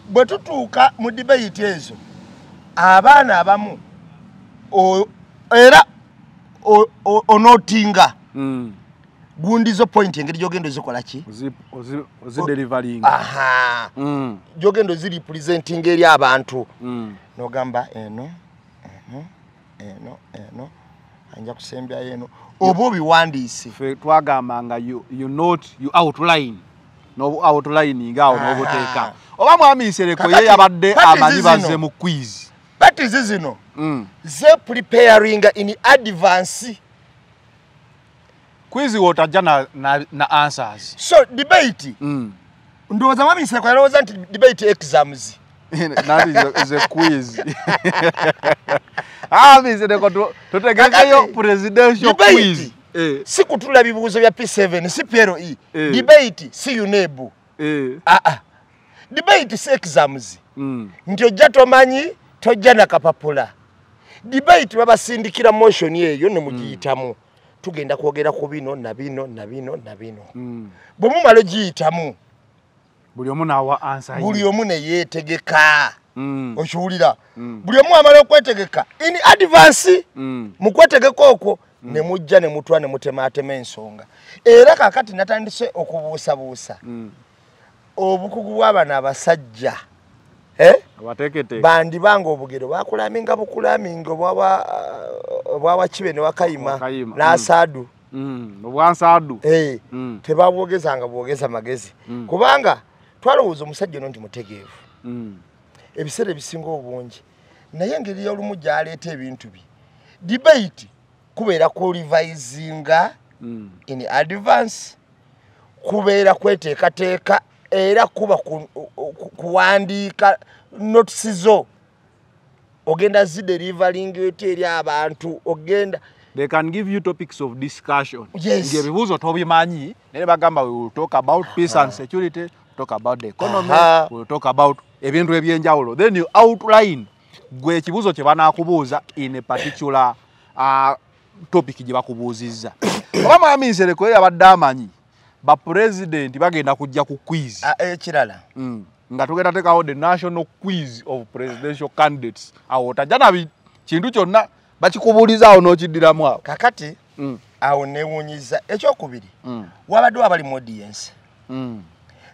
Bwe tutuuka mu debate ezo abaana abamu era onotinga gundizo point engeri gyogenda ozikola ki ozidelivering. Gyogenda ozirepresenting eri abantu. Nogamba eno eno eno eno anja kusembya eno oba obiwandiise. Ffe twagambanga you note, you outline no outlining awo n'obuteeka oba Mwami Nsereko ye yabadde amanyi bazze mu quiz. Parties zino ze preparing in advance. Quiz wotajja na answers. So debate ndowooza Mwami Nsereko yalowooza nti debate exams. That is a quiz. Nsereko tutegekeyo presidential quiz. Si kutula bibuuzo bya P7 si PLE. Debate si UNEB. Debate si exams. Nti ojja tomanyi tojja na kapapula. Debate babasindikira motion eyo ne mugiyitamu. Tugenda kwogera ku bino na bino na bino na bino. Bwe mumala ogiyitamu buli omu n'awa answer. Buli omu ne yeetegeka. Okiwulira? Buli omu amala okwetegeka in advance. Mu kwetegeka okwo ne mujja ne mutwa ne mutemaatema ensonga. Era kaakati natandise okubuusabuusa obukugu bw'abano abasajja bandibanga obugero bakulaminga bukulaminga obwawa Kibe ne Wakayima n'Asaadu. Obwansadu. Tebabwogezanga bwogeza magezi. Kubanga twalowooza omusajja ono nti mutegeevu ebiseera ebisinga obungi, naye engeri y'olumu gy'aleeta ebintu bye debate kubeera ku revisinga in advance, kubeera kweteekateeka, era kuba kuwandiika notes zo ogenda zidelivering eri abantu ogenda. They can give you topics of discussion. Yes. Ngebibuzo tobimanyi naye bagamba we will talk about peace and security, talk about the economy, we will talk about ebintu ebyenjawulo. Then you outline gwe ekibuzo kye banaakubuuza in a particular topic gye bakubuuzizza. Oba Mwami Nsereko yabadde amanyi ba president bagenda kujja ku quiz. Ekirala nga tugenda tekawo the national quiz of presidential candidates. Awo otajja na kintu kyonna bakikubuuliza awo n'okiddiramu awo. Kakati awo neewuunyiza. Ekyokubiri wabadde abali mu audience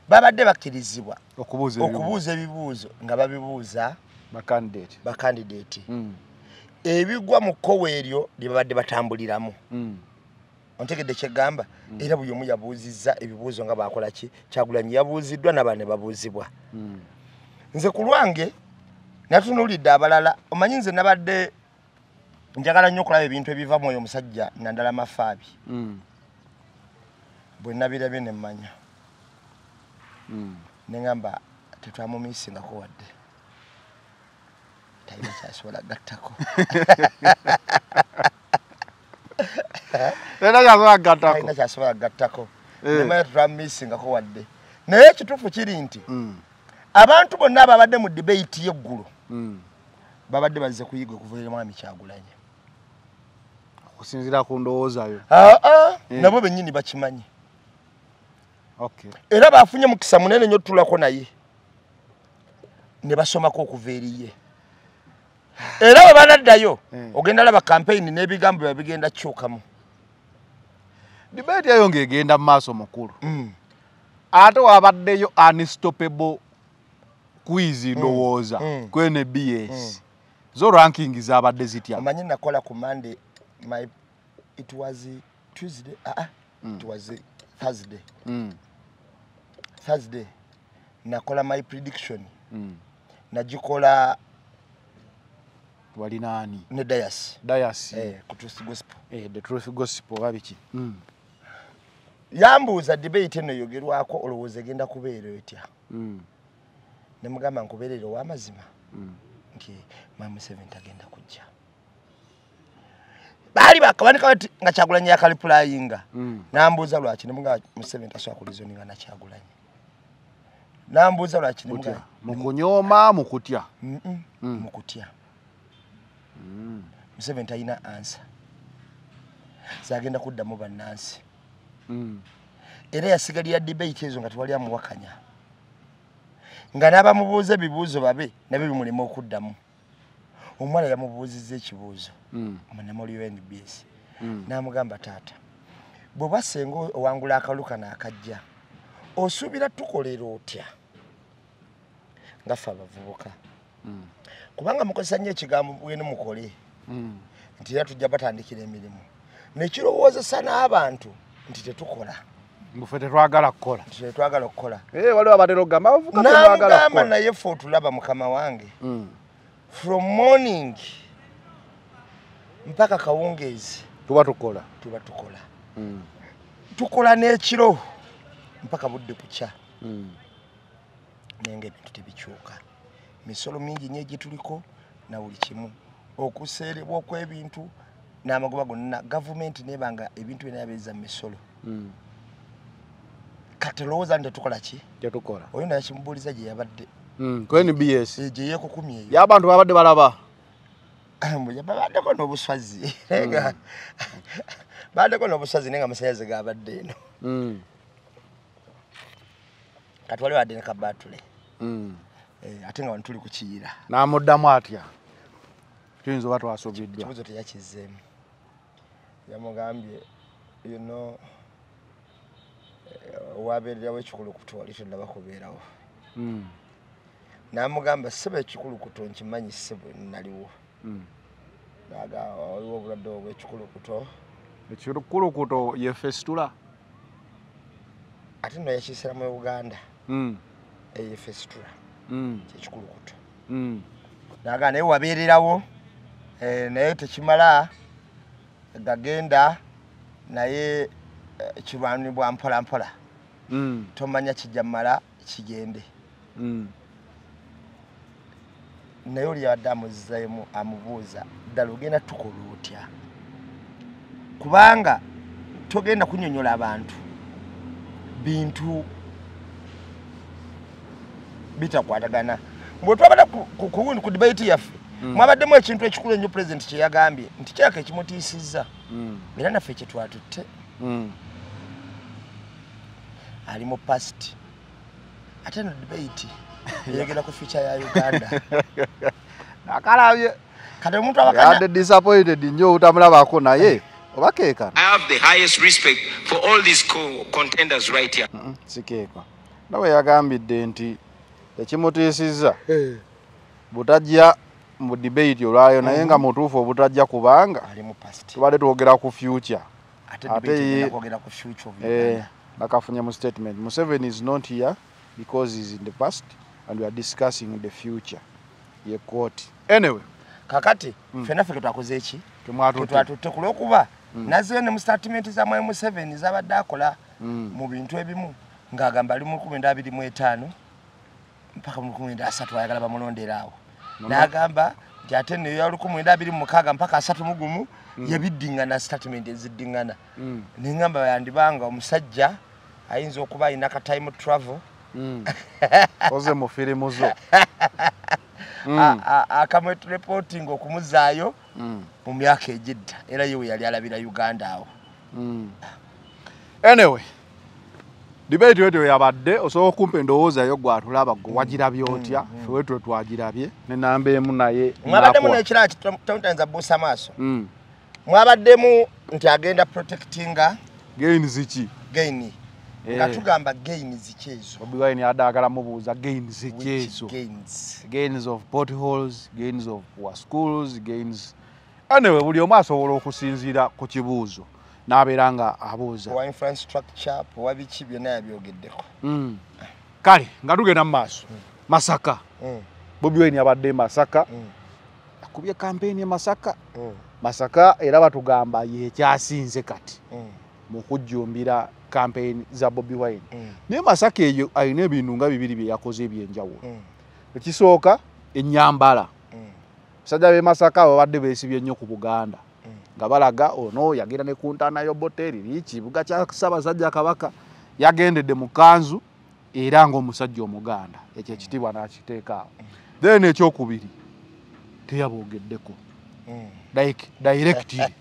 babadde bakkirizibwa okubuuza ebibuuzo nga babibuuza bakandidate ebigwa mu kkowe eryo lye babadde batambuliramu. Ontegedde kyegamba? Era buli omu yabuuzizza ebibuuzo nga bakola ki. Kyagulanyi yabuuziddwa n'abaana ne babuuzibwa. Nze ku lwange natunuulidde abalala. Omanyi nze nabadde njagala nnyo okulaba ebintu ebiva mu oyo omusajja Nandala Mafaabi. Bwe nabirabye ne mmanya ne ŋŋamba tetwamumiisingako wadde talina kyasobola gattako. Talina kyasobola gattako. Nemanya tetwamumiisingako wadde. Naye ekituufu kiri nti abantu bonna ababadde mu debate y'eggulo babadde bazze kuyiga okuva eri Mwami Kyagulanyi. Okusinziira ku ndowooza yo. Nabo bennyini bakimanyi. Era bafunye mukisa munene nnyo tutulako naye ne basomako okuva eriye. Era bwe banaddayo ogenda laba campaign n'ebigambo bye bigenda kukyukamu. Debate eyo ng'egenda mu maaso mukulu. Ate wabaddeyo unstoppable quiz ndowooza ku NBS. Zo ranking zabadde zitya? Omanyi nakola ku Monday, it was Tuesday, it was Thursday. Thursday nakola my prediction. Nagikola Wali nani? Ne Dayas. Dayas. Ku Truth Gospel. The Truth Gospel oba biki? Yambuuza debate eno yogerwako olowooza egenda kubeera etya? Ne mugamba nkubeerera ow'amazima. Nti Mwami Museveni tagenda kujja. Baali bakawanika bati nga Kyagulanyi yakaliplayinga. Nambuuza lwaki ne mugamba Museveni tasobola kulizoninga na Kyagulanyi. Nambuuza lwaki ne mugamba mukunyooma mukutya. Mukutya. Museveni talina answer. Zagenda kuddamu bannansi. Era yasigalira debate ezo nga tewali amuwakanya. Nga n'abamubuuza ebibuuzo babe nabyo bimulema okuddamu. Omuwala yamubuuzizza ekibuuzo munnamawulire wa NBS. N'amugamba taata, bw'oba ssenga owangula akalulu kano akajja, osuubira tukolera otya nga ffe abavubuka? Kubanga mukozesa nnyo ekigambo bwenu mukole nti era tujja batandikira emirimu. Nekirowoozesa n'abantu nti tetukola. Mbu tetwagala kukola. Tetwagala kukola. Waliwo abatera okugamba abavubuka temwagala kukola. N'amugamba naye ffe otulaba mukama wange. From morning mpaka kawungeezi tuba tukola. Tuba tukola. Tukola n'ekiro mpaka budde kukya. Naye ng'ebintu tebikyuka. Misolo mingi nnyo egituliko na buli kimu. Okuseerebwa okw'ebintu n'amagoba gonna gavumenti n'ebanga ebintu byonna yabeeza mu misolo. Kati olowooza nti tetukola ki? Tetukola. Oyo naye kimubuuliza gye yabadde. Ku NBS. Gye yeekukumye eyo. Y'abantu babadde balaba. Babaddeko n'obuswazi. Babaddeko n'obuswazi naye nga amasannyalaze gabadde eno. Kati waliwo adde ne kabaatule. Ate nga wano tuli ku Kiyira. N'amuddamu atya? Tuyinza oba twasobeddwa. Ekibuuzo teyakizzeemu. Yamugambye, you know, wabeererawo ekikulukuto wali tonnaba kubeerawo. N'amugamba ssebo ekikulukuto nkimanyi ssebo naliwo. N'agamba waliwo obulwadde obw'ekikulukuto. Ekikulukuto ye fesitula. Ate nno yakiisira mu Uganda. Ye fesitula. Kyekikulukuto. N'agamba naye wabeererawo naye tekimala gagenda naye kirwanibwa mpola mpola. Tomanya kijja mmala kigende. Naye oli yabadde amuzzeemu amubuuza ddala ogenda tukola otya? Kubanga togenda kunnyonnyola abantu bintu bitakwatagana. Bwe twabadde ku debate yaffe mwabaddemu ekintu ekikulu ennyo pulezidenti kye yagambye nti kyaka ekimutiisizza era naffe kye twatutte. Ali mu past ate no debate eyogera ku future ya Uganda. Akalabye kati omuntu abakanya yadde disappointed nnyo obutamulabako naye oba keeka. I have the highest respect for all these contenders right here. Sikeeka. Nawe yagambidde nti ekimutiisizza butajja mu debate olwayo naye nga mutuufu obutajja kubanga ali mu past. Tubadde twogera ku future. Ate debate kwogera ku future of Uganda. Bakafunye mu statement Museveni is not here because he's in the past and we are discussing the future. Ye quote. Anyway, kakati ffenna ffe twakoze eki? Twatutte ku lw'okuba nazzeeyo ne mu statement za Mwami Museveni z'abadde akola mu bintu ebimu ng'agamba ali mu 1925 mpaka mu 1930 ayagala bamulondera awo. N'agamba nti ate nno ya 1926 mpaka 31 yabiddingana statement eziddingana. Ne ngamba yandibanga omusajja ayinza okuba alina ka time travel. Oze mu firimu zo. Akamwetu reporting okumuzaayo mu myaka egidda era ye we yali alabira Uganda awo. Anyway, debate wetu yabadde osobola okumpa endowooza yo gwatulaba gwe wagirabye otya? Ffe wetwe twagirabye ne namba emu naye mwabaddemu n'ekirala kyetuyinza buusa maaso. Mwabaddemu nti agenda protectinga gains ki? Gain. Nga tugamba gains ki ezo? Bobi Wine yadde agala mubuuza gains ki ezo? Gains. Gains of potholes, gains of poor schools, gains. Anyway, buli omu asobola okusinziira ku kibuuzo n'abeera nga abuuza. Poor infrastructure, poor biki byonna yabyogeddeko. Kale nga tugenda mu maaso. Masaka. Bobi Wine yabadde Masaka. Akubye kampeyini e Masaka. Masaka era batugamba yekyasinze kati mu kujjumbira kampeyini za Bobi Wine. Naye Masaka eyo alina ebintu nga bibiri bye yakoze eby'enjawulo. Ekisooka, ennyambala. Abasajja b'e Masaka babadde beesibye nnyo ku Buganda, nga balaga ono yagenda ne ku ntaana y'Obote eri kibuga kya Ssaabasajja Kabaka, yagendedde mu kanzu era ng'omusajja Omuganda, ekyo ekitiibwa n'akiteeka awo. Then ekyokubiri, teyaboogeddeko like directly,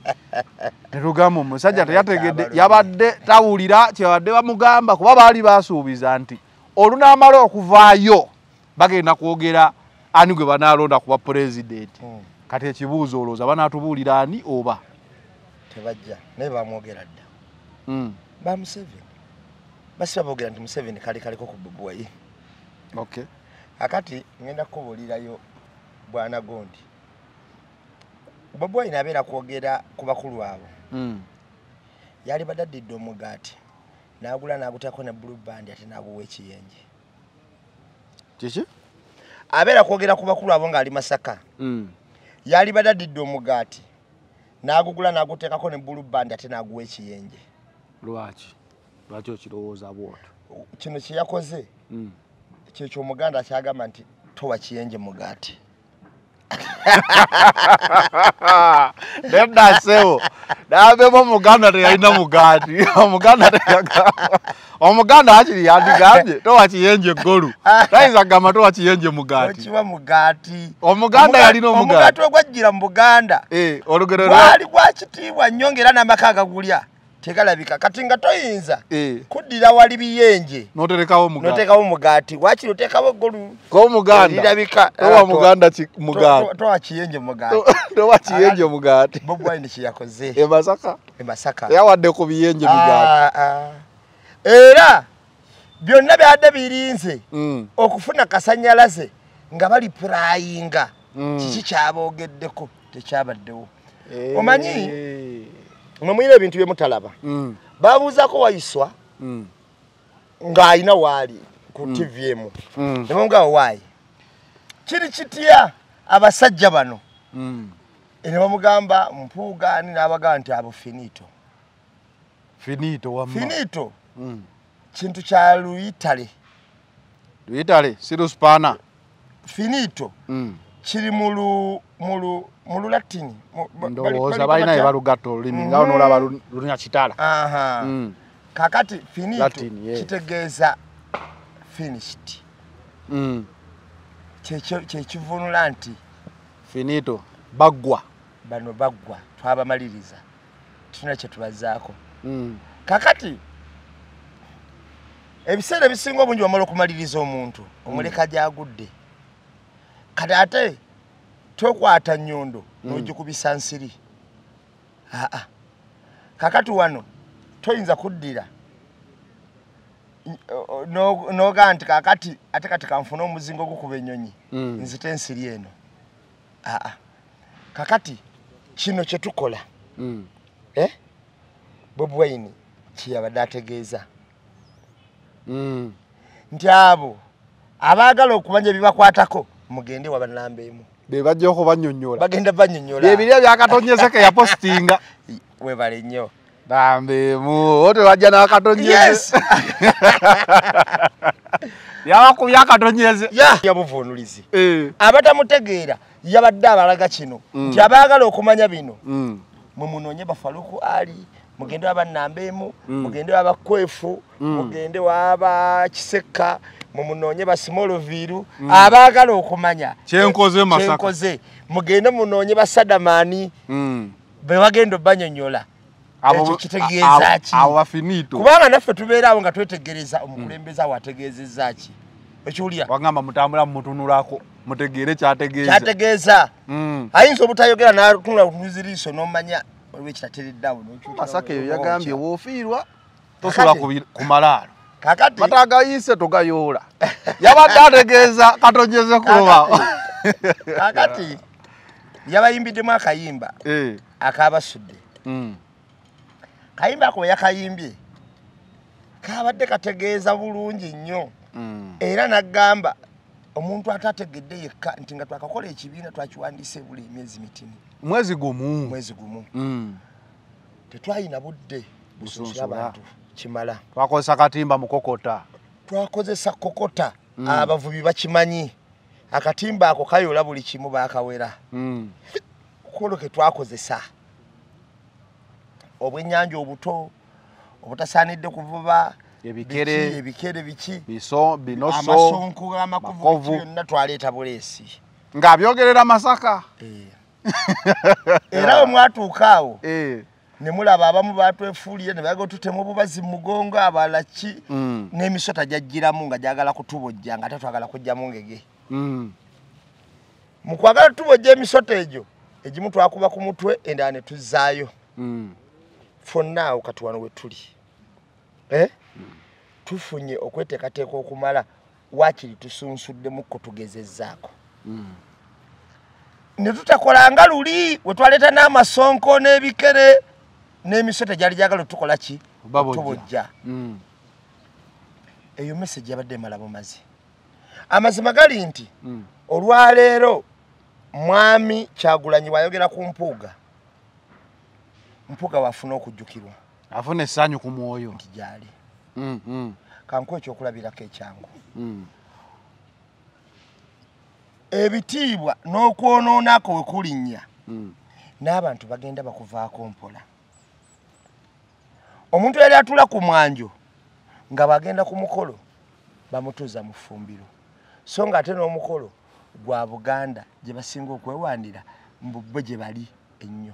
netugamba omusajja teyategedde, yabadde tawulira kyebadde bamugamba, kuba baali basuubiza nti olunaamala okuvaayo bagenda kwogera ani gwe banaalonda kuba pulezidenti. Kati ekibuuzo, olowooza banaatubuulira ani oba tebajja? Naye bamwogera dda. Ba Museveni basiba boogera nti Museveni kali kaliko ku Bobi Wine. Akati ngenda kukubuulirayo bwana gondi, Bobi Wine abeera kwogera ku bakulu abo. Yali badde addidde omugaati n'agula n'aguteekako ne Blue Band, ate n'aguwa ekiyenje. Kiki? Abeera kwogera ku bakulu abo ng'ali Masaka. Yali badde addidde omugaati n'agugula n'aguteekako ne Blue Band, ate n'aguwa ekiyenje. Lwaki? Lwaki okirowooza bw'otyo? Kino kye yakoze kyekyo Omuganda kyagamba nti towa kiyenje mugaati. Nedda ssebo, nabemu Omuganda teyalina mugaati. Omuganda teyagamba, Omuganda hakiri yandigambye towa kiyenje eggolu, tayinza kugamba towa kiyenje mugaati. Tokiwa mugaati. Omuganda yalina omugaati. Omugaati ogwajjira mu Buganda olugero gwali gwa kitiibwa nnyo, ng'era n'amaka agagulya tegalabika. Kati nga toyinza kuddira wali biyenje n'oterekawo omugaati, n'oteekawo omugaati, waakiri oteekawo eggolu Omuganda lirabika. Towa muganda mugaati. Towa kiyenje mugaati. Towa kiyenje mugaati. Bobi Wine kye yakoze e Masaka. E Masaka teyawadde ku biyenje migaati. Era byonna byadde birinze okufuna kasanyalaze nga bali purayinga kiki kyaboogeddeko, tekyabaddewo. Omanyi mwe mulina ebintu bye mutalaba. Babuuzaako Waiswa ng'alina waali ku TV emu, ne bamugamba, "Waayi, kiri kitya abasajja bano?" Ne bamugamba Mpuuga ani, n'abagamba nti abo finito. Finito wamma. Finito kintu kya Luyitale. Luyitale si Luspaana. Finito kiri mu Lulatini. Ndowooza balina bye balugatta olulimi nga onoolaba Lunyakitala. Kakati finito Latin, yeah. kitegeeza finished. Kyekivunula nti finito baggwa. Bano baggwa, twabamaliriza, tulina kye tubazaako. Kakati ebiseera ebisinga obungi wamala okumaliriza omuntu, omuleka gyagudde. Kati ate tokwata nnyondo n'ogikubisa nsiri. Aa, kakati wano toyinza kuddira n'ogaa nti kakati ate kati kanfune omuzingo ogukuba ennyonyi nzite ensiri eno. Aa, kakati kino kye tukola, Bobi Wine kyeyabadde ategeeza nti abo abaagala okumanya ebibakwatako mugende wabanamba emu. Be bajja okubannyonnyola. Bagenda bannyonnyola. Byebirya byakatonyeze ke yapositinga. Webale nnyo. Namba emu ote bajja n'akatonyeze. Yes. Yabakubye akatonyeze. Yabuvuunulizi. Abatamutegeera yabadde abalaga kino nti abaagala okumanya bino mwe munoonye Bafaluku Ali, mugende wabannamba emu, mugende wabakwefu, mugende waba Kisekka, mumunoonye basimoloviro. Abaagala okumanya kyenkoze Masaka, kyenkoze, mugende munoonye basadamaani be bagenda obanyonnyola ekyo kitegeeza ki. Abo bafinito. Kubanga naffe tubeera awo nga twetegereza omukulembeze awo ategeezezza ki. Ekiwulira wagamba mutambula mumutunulako mutegeere kyategeeza. Kyategeeza. Ayinza obutayogera n'atunula butunuzi liiso n'omanya waliwo ekitateredde awo. Masaka eyo yagambye woofiirwa tosula ku malaalo. Kakati batagayise togayoola. Yabadde ategeeza katonyeze kuba. Kakati yabayimbiddemu akayimba akabasudde. Kayimba ako yakayimbye kabadde kategeeza bulungi nnyo. Era n'agamba Omuntu atategedde yekka nti nga twakakola ekibiina twakiwandiise buli emyezi mitini. Mwezi gumu. Mwezi gumu. Tetwalina budde busunsula abantu kimala. Twakozesa katimba mukokota. Twakozesa kokota. Abavubi bakimanyi. Akatimba ako kayola buli kimu bakawera. Kolo ke twakozesa. Obwennyanja obuto obutasaanidde kuvuba, ebikere, ebikere biki, biso, binoso, amasonko, amakovu byonna twaleeta buleesi. Ng'abyogerera Masaka. Era omwatuuka awo ne mulaba abamu batwefuulire ne baga tutema obubazi mu mugongo, abalala ki, n'emisota gyajjiramu nga gyagala kutubojja nga ate twagala kujjamu ngege. Mu kwagala tubojja emisota egyo, egimu twakuba ku mutwe, endala ne tuzzaayo. For now kati wano we tuli. Tufunye okweteekateeka okumala, waakiri tusunsuddemukko tugezezzaako. Ne tutakolanga luli we twaleeta n'amasonko n'ebikere n'emisota gyali gyagala tukola ki? Tubojja. Eyo message yabadde emala bumazi. Amazima gali nti olwaleero Mwami Kyagulanyi wayogera ku Mpuuga, Mpuuga wafuna okujjukirwa. Afuna essanyu ku mwoyo. Nti gyali. Kankuwe ekyokulabirako ekyangu. Ebitiibwa n'okwonoonako we kulinnya, n'abantu bagenda bakuvaako mpola. Omuntu yali atula ku mwanjo nga bagenda ku mukolo bamutuuza mu ffumbiro, so ng'ate n'omukolo gwa Buganda gye basinga okwewandira mbu bo gye bali ennyo.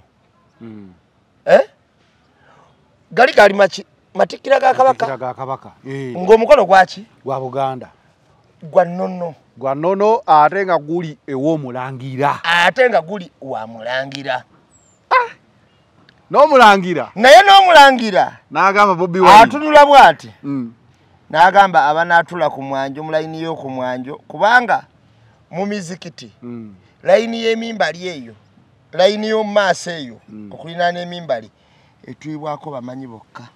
Gali gali matikkira ga Kabaka. Ga Kabaka. Ng'omukolo gwaki? Gwa Buganda. Gwa nnono. Gwa nnono ate nga guli ew'omulangira. Ate nga guli wa mulangira. N'omulangira. Naye n'omulangira. N'agamba Bobi Wine. Atunula bw'ati. N'agamba abanaatula ku mwanjo mu layini y'oku mwanjo, kubanga mu mizikiti layini y'emimbali eyo, layini y'omu maaso eyo, okulinaana emimbali etuibwako bamanyi bokka.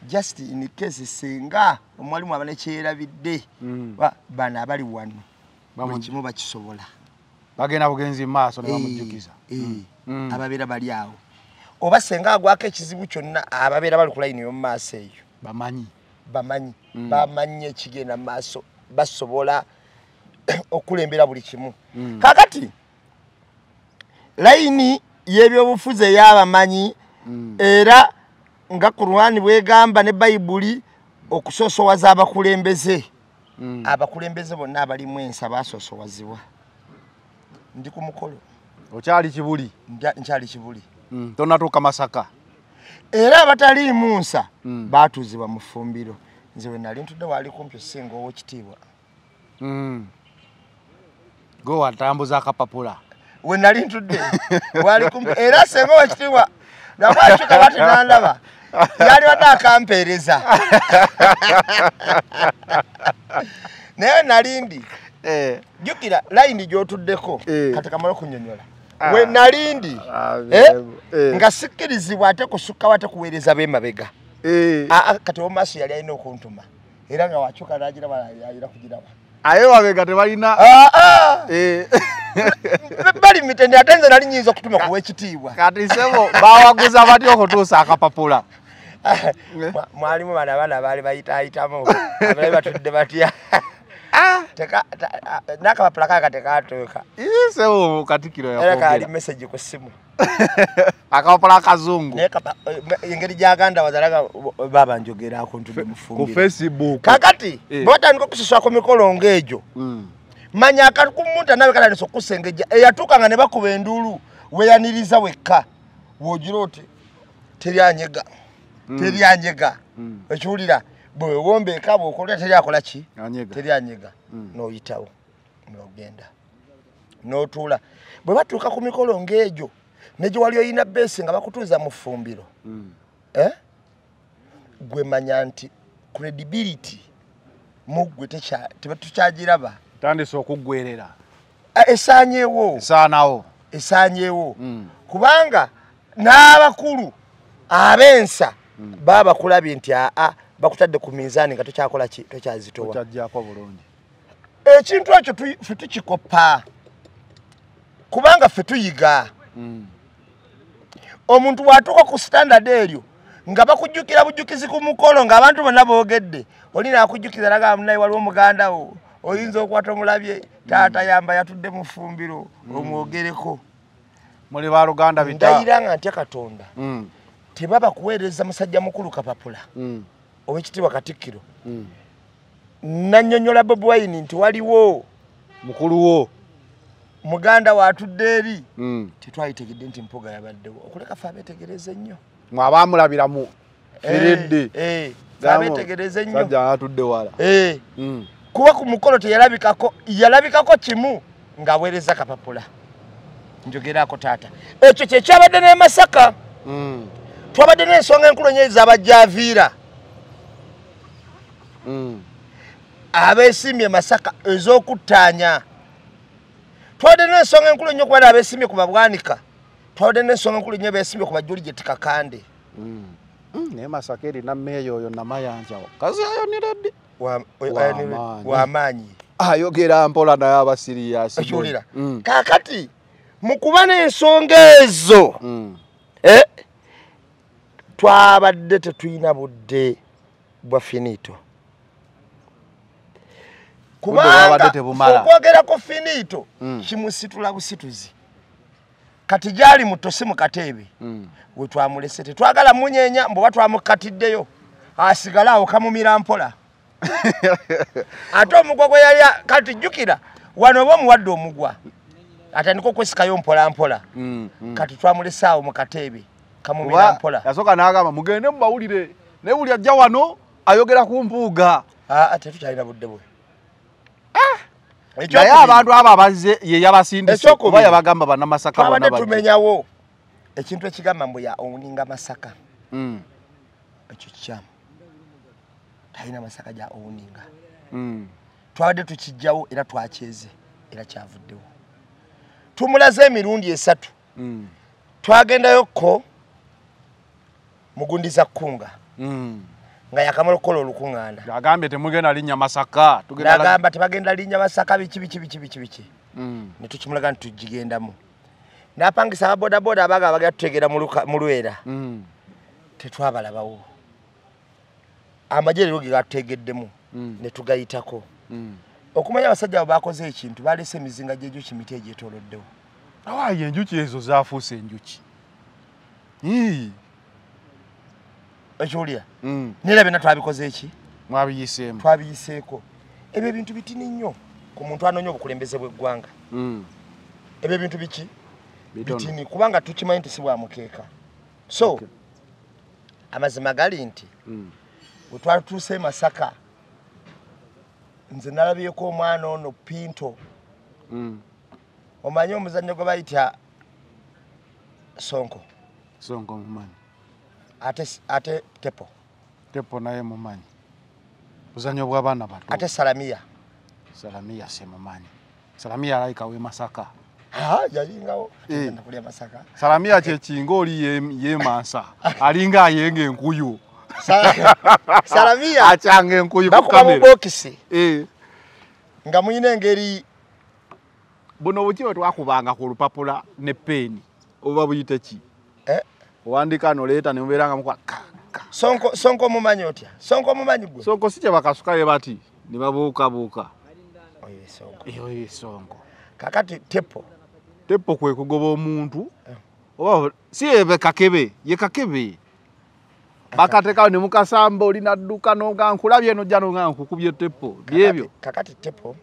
Just in case singa omwalimu aba nekyerabidde, bano abali wano buli kimu bakisobola. Bagenda bugenzi mu maaso ne bamujjukiza. Ababeera bali awo. Oba singa agwako ekizibu kyonna, ababeera bali ku layini y'omu maaso eyo. Bamanyi. Bamanyi. Bamanyi ekigenda mu maaso, basobola okulembera buli kimu. Kaakati layini y'ebyobufuzi ey'abamanyi, era nga Kurwani bwegamba ne Bayibuli okusosowaza abakulembeze. Abakulembeze bonna abalimu ensa baasosowazibwa. Ndi ku mukolo. Okyali Kibuli? Nkyali Kibuli. Tonnatuuka Masaka. Era abataliimu nsa baatuuzibwa mu ffumbiro. Nze we nali ntudde waali kumpi osinga ow'ekitiibwa. Gwe watambuza akapapula. We nali ntudde waali kumpi, era singa ow'ekitiibwa nakwatuka bati nandaba yali wadde akampeereza. Naye nali ndi jjukira layini gy'otuddeko kati kamala okunnyonnyola. We nali ndi nga sikkirizibwa ate kusukkawo ate kuweereza b'emabega. Kati ow'omumaaso yali alina okuntuma, era nga wakyuka n'agiraba alina kugiraba. Aye mabega tebalina. Bali mitende, ate nze nali nnyinza okutuma ku w'ekitiibwa. Kati ssebo bawaguza batya okutuusa akapapula? Mwalimu bano abaana baali bayitaayitamu, abalala batudde batya. N'akapapula kaaka tekatuuka. Ssebo Katikkiro Era kaali yakwogera. message ku ssimu. Akapapula akazungu. Naye engeri gy'aganda wazalaga baaba njogerako ntudde mu Ku ffumbiro. Facebook. Kaakati bwe batandika okusosola ku mikolo ng'egyo, manya akakumunta nawe katandise okusengejja, eyatuuka nga ne bakuba enduulu weeyaniriza wekka, bw'ogira oti teryanyega, teryanyega. Ekiwulira bwewombeeka bw'okola teryakola ki? Anyega. Teryanyega. N'oyitawo n'ogenda n'otuula. Bwe batuuka ku mikolo ng'egyo ne gye wali oyina beesi nga bakutuuza mu ffumbiro, gwe manya nti credibility mu ggwe tetukyagiraba. Tandise okuggwerera. Esaanyeewo. Esaanawo. Esaanyeewo. Kubanga n'abakulu ab'ensa baba bakulabye nti aa bakutadde ku minzaani nga tokyakola ki, tokyazitowa. Tokyaggyako bulungi. Ekintu ekyo ffe tukikopa kubanga ffe tuyiga. Omuntu bw'atuuka ku standard eryo nga bakujjukira bujjukizi ku mukolo ng'abantu bonna boogedde, oli naakujjukiza nagamba munaye waliwo muganda wo oyinza okukwata omulabye taata yamba yatudde mu ffumbiro omwogereko. Muli baluganda bita. Ndayira nga ntya Katonda. Tebaba kuweereza musajja mukulu kapapula owekitiibwa Katikkiro. Nannyonnyola Bobi Wine nti waliwo mukulu wo muganda waatudde eri. Tetwayitegedde nti Mpuuga yabaddewo okuleka ffe abeetegereza ennyo. Mwe abaamulabira mu firidde. Abeetegereza ennyo. Sajja atudde wala. Kuba ku mukolo teyalabikako, yalabikako kimu ng'aweereza kapapula. Njogerako taata. Ekyo kye kyabadde n'e Masaka. Twabadde n'ensonga enkulu ennyo ez'abajjaaviira. Abeesimbye Masaka ez'okuttaanya. Twabadde n'ensonga enkulu ennyo kuba abeesimbye ku Babwanika. Twabadde n'ensonga enkulu nnyo abeesimbye ku Bajulijet Kakande. Naye Masaka erina mmeeya oyo Namayanja. Kazi ayoniredde. W'amaanyi. Ayogera mpola naye aba serious. Okiwulira? Kaakati mu kuba n'ensonga ezo twabadde tetulina budde bwa finito. Kubanga okwogerako finito kimusitula busituzi. Kati gyali muto si mu kateebe we twamulese, tetwagala munyeenya mbu oba twamukatiddeyo asigale awo kamumira mpola. Ate omugwa gwe yali kati jjukira wano oba omuwadde omugwa atandika okwesikayo mpola mpola. Kati twamulese awo mu kateebe kamumira mpola. Yasooka n'agamba mugende mubawulire naye buli ajja wano ayogera ku Mpuuga. Tetukyalina budde bwe. Naye abantu abo abazze ye yabasindise oba yabagamba bannamasaka bonna twabadde tumenyawo ekintu ekigamba mbu ya owninga Masaka. Ekyo kikyamu. Talina Masaka gya owninga. Twabadde tukijjawo era twakyeze era kyavuddewo. Tumulaze emirundi 3. Twagendayokko mugundiza kkunga. Nga yakamala okukola olukuŋŋaana. Agambye temugenda linnya Masaka. Nagamba tebagenda linnya Masaka biki biki biki biki biki. Ne tukimulaga nti tugigendamu. N'apangisa ababodaboda abaga abagenda tutegeera mu Lwera. Tetwabalabawo. Amagye leero ge gatutegeddemu ne tugayitako. Okumanya abasajja abo bakoze ekintu baleese emizinga gy'enjuki miti egyetooloddewo. Awaayi enjuki ezo zaafuuse enjuki. Ekiwulira? Neera byonna twabikoze eki? Mwabiyiseemu. Twabiyiseeko. Ebyo ebintu bitini nnyo ku muntu anoonya obukulembeze bw'eggwanga. Ebyo ebintu biki? Bitini kubanga tukimanyi nti si bwa mukeeka. So amazima gali nti bwe twatuuse e Masaka nze nalabyeko omwana ono Pinto. Omanyi omuzannyo gwe bayita Sonko. Sonko mumanyi. Ate Tepo. Tepo naye mumanyi. Buzannyo bw'abaana bato. Ate Salamiya. Salamiya si mumanyi. Salamiya alayika w'e Masaka. Yalingawo. Nakulya Masaka. Salamiya kye kinga oli yeemansa. Alinga ayenga enkuyu. Salamiya akyanga enkuyu ku bakuba mu kamera. bokisi. Nga muyina engeri buno buki bwe twakubanga ku lupapula ne peeni oba buyite ki? Owandika noleeta ne mubeera nga mukuba ka ka. Sonko omumanyi otya? Sonko omumanyi gwe? Sonko si kye bakasukayo bati ne babuukabuuka. Oyo ye Sonko. Oyo ye Sonko. Kakati Tepo. Tepo kwe kugoba omuntu oba si ye kakebe, ye kakebe. Bakateekawo ne mukasamba oli n'adduka n'oga nkulabye n'ojja n'oga nkukubye Tepo. Byebyo. Kakati Tepo.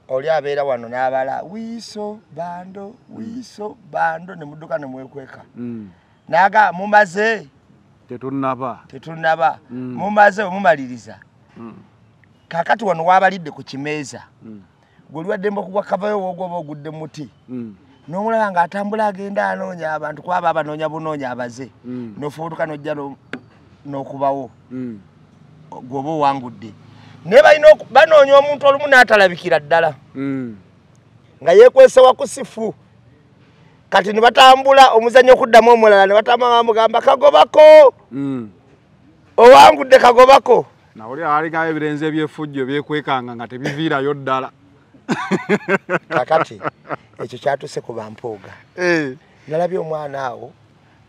Oli abeera wano n'abala wiiso bando wiiso bando ne mudduka ne mwekweka. Naga mumaze tetunnaba. Tetunnaba. Mumaze omumaliriza. Kakati wano wabalidde ku kimeeza. Gwe oli waddembe okugwa kavayo w'ogwoba ogudde muti. N'omulaba ng'atambula agenda anoonya abantu kuba abanoonya bunoonya abaze. N'ofubutuka n'ojja n'okubawo. Gw'oba owangudde. Naye balina banoonya omuntu olumu n'atalabikira ddala. Nga yeekwese wakusifu. Kati ne batambula omuzannyo okuddamu omulala ne batambula bamugamba kagobako. Owangudde kagobako. Nawulira walingayo ebirenzi ebyefujjo byekwekanga nga tebiviirayo ddala. Kakati ekyo kyatuuse ku bampuuga. Nalabye omwana awo,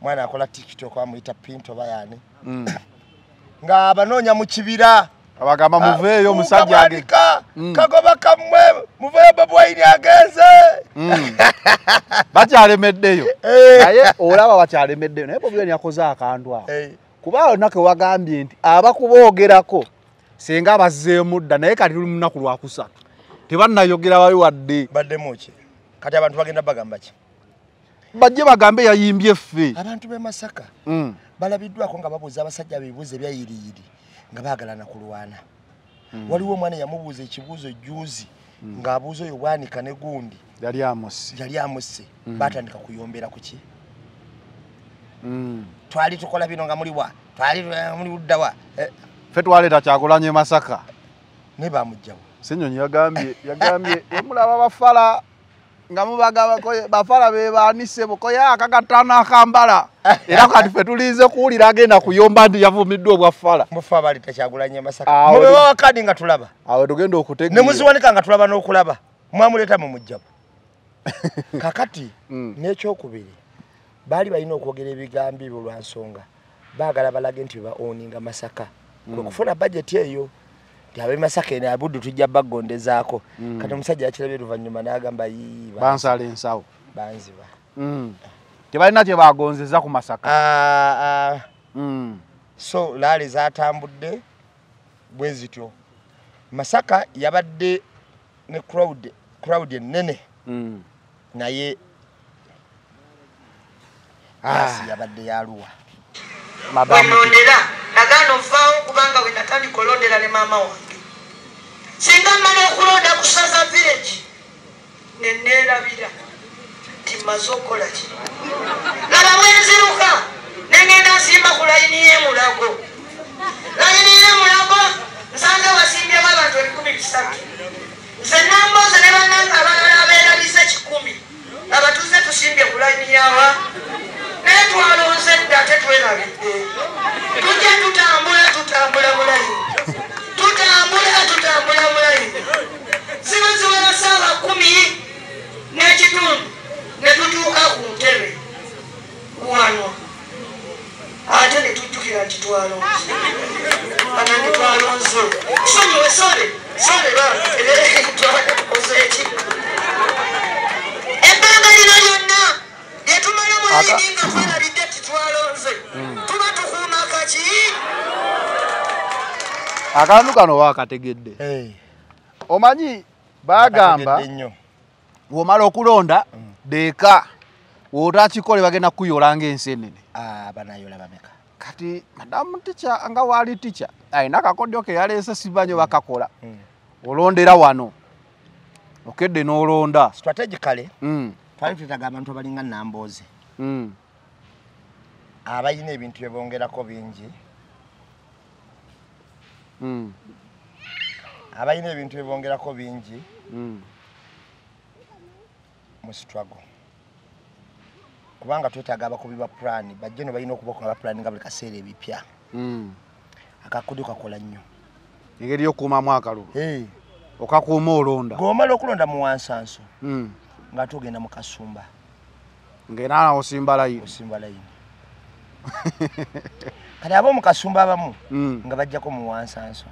mwana akola TikTok amuyita Pinto Bayani. Nga abanoonya mu kibira. Abagamba muveeyo omusajja ageka. Kagoba kammwe muveeyo Bobi Wine agenze. Bakyalemeddeyo. Naye olaba bakyalemeddeyo naye Bobi Wine yakoze akantu ako. Kuba olunaku wagambye nti abakuboogerako singa bazzeemu dda naye kati tuli mu lunaku lwakusatu. Tebannayogera wali wadde. Baddemu ki? Kati abantu bagenda bagamba ki? Bajje bagambe yayimbye ffe. Abantu b'e Masaka balabiddwako nga babuuza abasajja ebibuuzo ebyayiriyiri nga baagalana kulwana. Waliwo omwana yamubuuza ekibuuzo jjuuzi ng'abuuza oyo Bwanika ne gundi. Yali amusse. Yali amusse. Baatandika kuyombera ku ki? Twali tukola bino nga muli wa? Twali muli ludda wa? Ffe twaleeta Kyagulanyi e Masaka. Naye baamuggyawo. Ssenyonyi yagambye mulaba bafala nga mubaga bafala be baanise bukoya akagattano akambala. Era kati ffe tulinze kuwulira agenda kuyomba nti yavumiddwa obwafala. Mufe abaleeta Kyagulanyi e Masaka. Mubewa kadi nga tulaba. Awo tugenda okutegeera. Ne muziwanika nga tulaba n'okulaba. Mwamuleeta mumuggyawo. Kakati n'ekyokubiri baali balina okwogera ebigambo ebyo lwa nsonga. Baagala balage nti ba-owninga Masaka. Kwe kufuna bajeti eyo. Nti ab'e Masaka eno abuddu tujja bagondezaako. Kati omusajja yakirabye oluvannyuma n'agamba yii. Bansala ensawo. Banziba. Tebalina kye bagonzeza ku Masaka. So laali zaatambudde bwe zityo. Masaka yabadde ne crowd ennene. Naye yabadde yaluwa. Wenondera nagaana ovaawo kubanga we natandika olondera ne maama wange. Singa mmala okulonda ku Ssaza Village ne neerabira nti mmaze okukola ki. Laba bwe nziruka ne ngenda nsimba ku layini y'e Mulago. Layini y'e Mulago nsanze wasimbyewo abantu 3,000. Nze Namboze ne bannange abalala abeerabize 1,000 abatuuze tusimbye ku layini yawa. Naye twalonze dda ate twerabidde. Tujja tutambula mu layini. Tutambula mu layini. Ziba ziwera ssaawa 10:15 ne tutuuka ku ntebe wano. Ate ne tujjukira nti twalonze. Bannange twalonze. Sonyiwe sole ba tukoze eki. Ebbanga lino lyonna lyetumala mu layini nga twerabidde nti twalonze. Tuba tukuuma kaki? Akantu kano wakategedde. Omanyi bagamba bw'omala okulonda deeka w'otakikole bagenda kukuyola ng'ensenene. Banayola bameka? Kati madamu tica nga wali tica alina akakodyo ke yaleese simanyi bakakola. Olondera wano okedde n'olonda. Strategically twali twetaaga abantu abalinga Nambooze. Abalina ebintu bye bongerako bingi. Abalina ebintu bye bongerako bingi mu struggle. Kubanga twetaaga abakubi ba plan bajje no balina okuba nga plan nga buli kaseera ebipya. Akakodyo kakola nnyo. Engeri y'okukuumamu akalulu. Okakuuma olonda. Bw'omala okulonda mu Wansanso ng'ate ogenda mu Kasumba. Ng'era osimba layini. Osimba layini. Kati ab'omu Kasumba abamu nga bajjako mu Wansanso.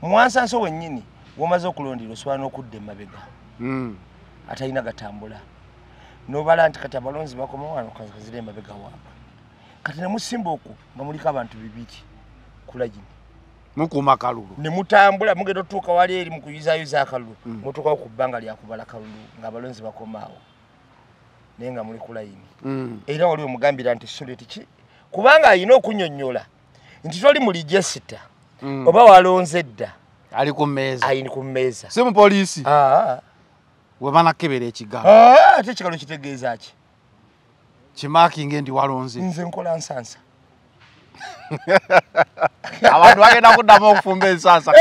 Mu Wansanso wennyini w'omaze okulondera osobola n'okudda emabega. Atalina gatambula. N'obala nti kati abalonzi bakoma wano kazira emabega waabwe. Kati ne musimba okwo nga muliko abantu 2 ku layini. Mukuuma kalulu. Ne mutambula mugenda otuuka wali eri mu kuyuzaayuza akalulu. Mutuukawo ku bbanga lya kubala kalulu ng'abalonzi bakomaawo. Naye nga muli ku layini. Era wali omugambira nti soleti ki? Kubanga alina okunnyonnyola nti toli mu register oba walonze dda. Ali ku mmeeza. Ali ku mmeeza. Si mupoliisi. We banakebera ekigalo. Ate ekigalo kitegeeza ki? Kimakinge ndi walonze. Nze nkola nsansa. Abantu bagenda kuddamu okufumba ensansa.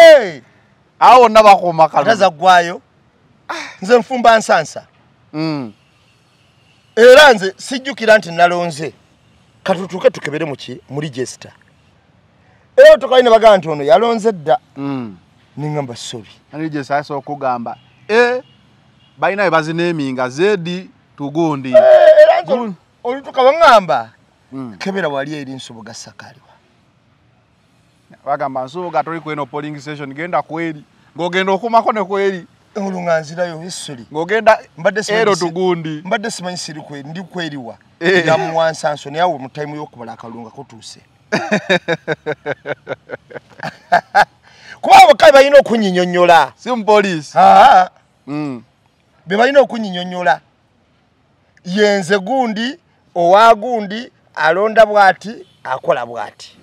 Awo wonna bakuuma kalulu. Ate zaggwayo. Nze nfumba nsansa. Era nze sijjukira nti nalonze. Katutuuke tukebere mu ki? Mu register. Era otuuka ne bagamba nti ono yalonze dda. Ningamba sorry. Ani je sasa okugamba balina be bazineeminga zedi tugundi. Era nze olutuuka baŋŋamba kebera wali eri Nsubuga Sakaliwa. Bagamba Nsubuga toli kweno polling station, genda kweri. Ng'ogenda okumako ne kweri. Olwo nga nzirayo history. Ng'ogenda ero tugundi. Mbadde simanyi siri kweri, ndi kweriwa. Ndamuwansanso naye awo mu time y'okubala akalunga kutuuse. Kuba abo kale balina okunyinyonnyola. Si mupoliisi. Be balina okunyinyonnyola. Yenze gundi, owa gundi, alonda bw'ati, akola bw'ati.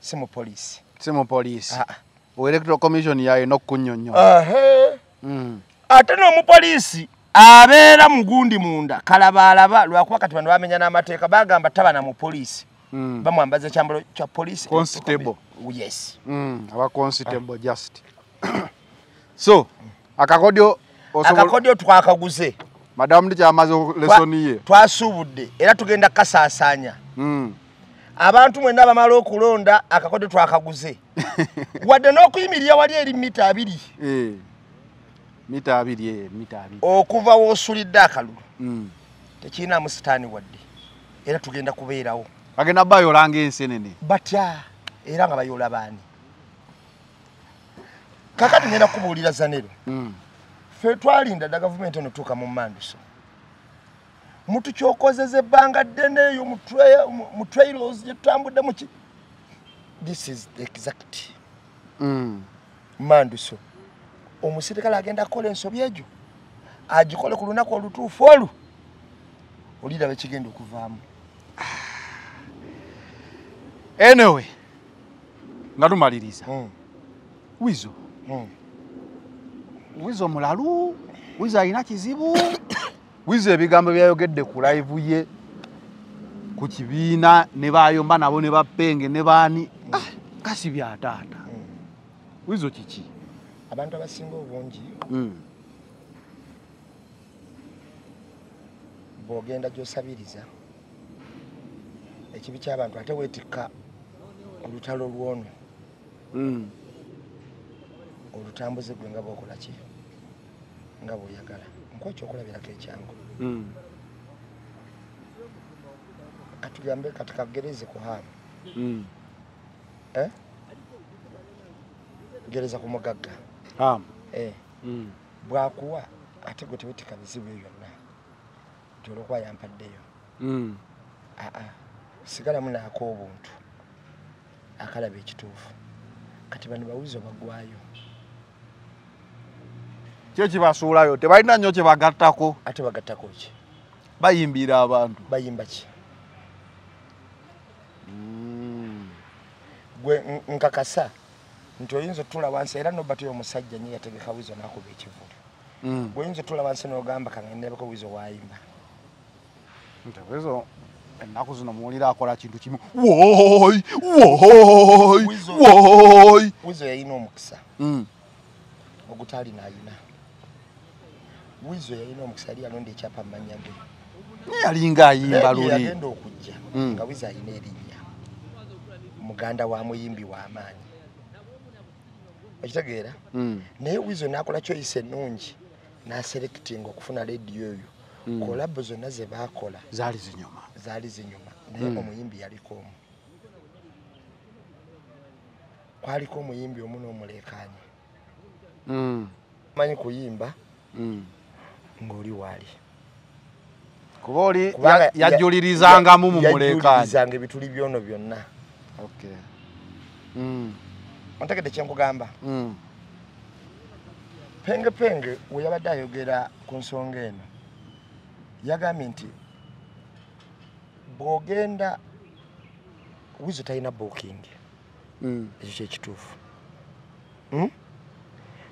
Si mupoliisi. Si mupoliisi. Electoral Commission yalina okukunnyonnyola. Ate n'omupoliisi abeera mugundi munda kalabaalaba lwakuba kati bano bamenya n'amateeka bagamba taba na mupoliisi. Bamwambaza ekyambalo kya poliisi. Constable. Yes. Aba constable just. So, akakodyo akakodyo twakaguze. Madam ndi kyamaze lesson ye. Twasuubudde era tugenda kasaasaanya. Abantu mwenna abamala okulonda akakodyo twakaguze. Wadde n'okuyimirira wali eri mita 2. Mita 2, mita 2. Okuva w'osulidde akalulu. Tekirinaamu sitaani wadde. Era tugenda kubeerawo. Bagenda bayolanga ensenene. Batya era nga bayola baani. Kakati ngenda kubuulira Zanero. Ffe twalinda dda gavumenti eno tuuka mu manduso. Mutukyokozeza ebbanga ddene eyo mu trailers gye tutambudde mu ki. This is the exact manduso. Omusirikale agenda kukola ensobi egyo agikole ku lunaku olutuufu olwo oliraba ekigenda okuvaamu. Anyway, nga tumaliriza. Wizo. Wizo mulalu, Wizo alina kizibu. Wizo ebigambo byayogedde ku live ye ku kibiina ne bayomba nabo ne bapenge ne baani. Kasi bya taata. Wizo kiki? Abantu abasinga obungi bw'ogenda gy'osabiriza ekibi ky'abantu ate weetikka olutalo lwono olutambuze gwe nga bw'okola ki nga bw'oyagala. Nkuwa ekyokulabirako ekyangu. Katugambe kati kagereze ku Hamu. Gereza ku mugagga. Hamu. Bw'akuwa ate gwe teweetikka bizibu ebyo byonna nti olw'okuba yampaddeyo. Sigalamu n'ak'obuntu akalaba ekituufu. Kati bano bawizo baggwayo. Kyo kibasuulayo tebalina nnyo kye bagattako. Ate bagattako ki? Bayimbira abantu. Bayimba ki? Gwe nkakasa nti oyinza otuula wansi era Nobert oyo omusajja nnyo yategeka Wizo n'akuba ekivvulu. Gwe oyinza otuula wansi n'ogamba kangendebeko Wizo waayimba. Nti Wizo ennaku zino muwulira akola kintu kimu. Wooyi! Wooyi! Wooyi! Wizo yalina omukisa. Ogutaalina ayina. Wizo yalina omukisa yali yalonda ekyapa mu mannya ge. Naye yalinga ayimba luli. Yagenda okujja nga Wizo alina erinnya. Muganda wa muyimbi w'amaanyi. Okitegeera? Naye Wizo n'akola choice ennungi n'aselectinga okufuna leediyo eyo. Collabo zonna ze baakola zaali zinyuma. Zaali zinyuma. Naye omuyimbi yaliko omu. Kwaliko omuyimbi omu n'omuleekaanyi. Manyi kuyimba ng'oli waali. Kuba oli yajjulirizangamu mu muleekaanyi. Yajjulirizanga ebituli byono byonna. Okay. Ontegedde kye nkugamba? Penge Penge we yabadde ayogera ku nsonga eno yagambye nti bw'ogenda Wizo talina booking. Ekyo kye kituufu.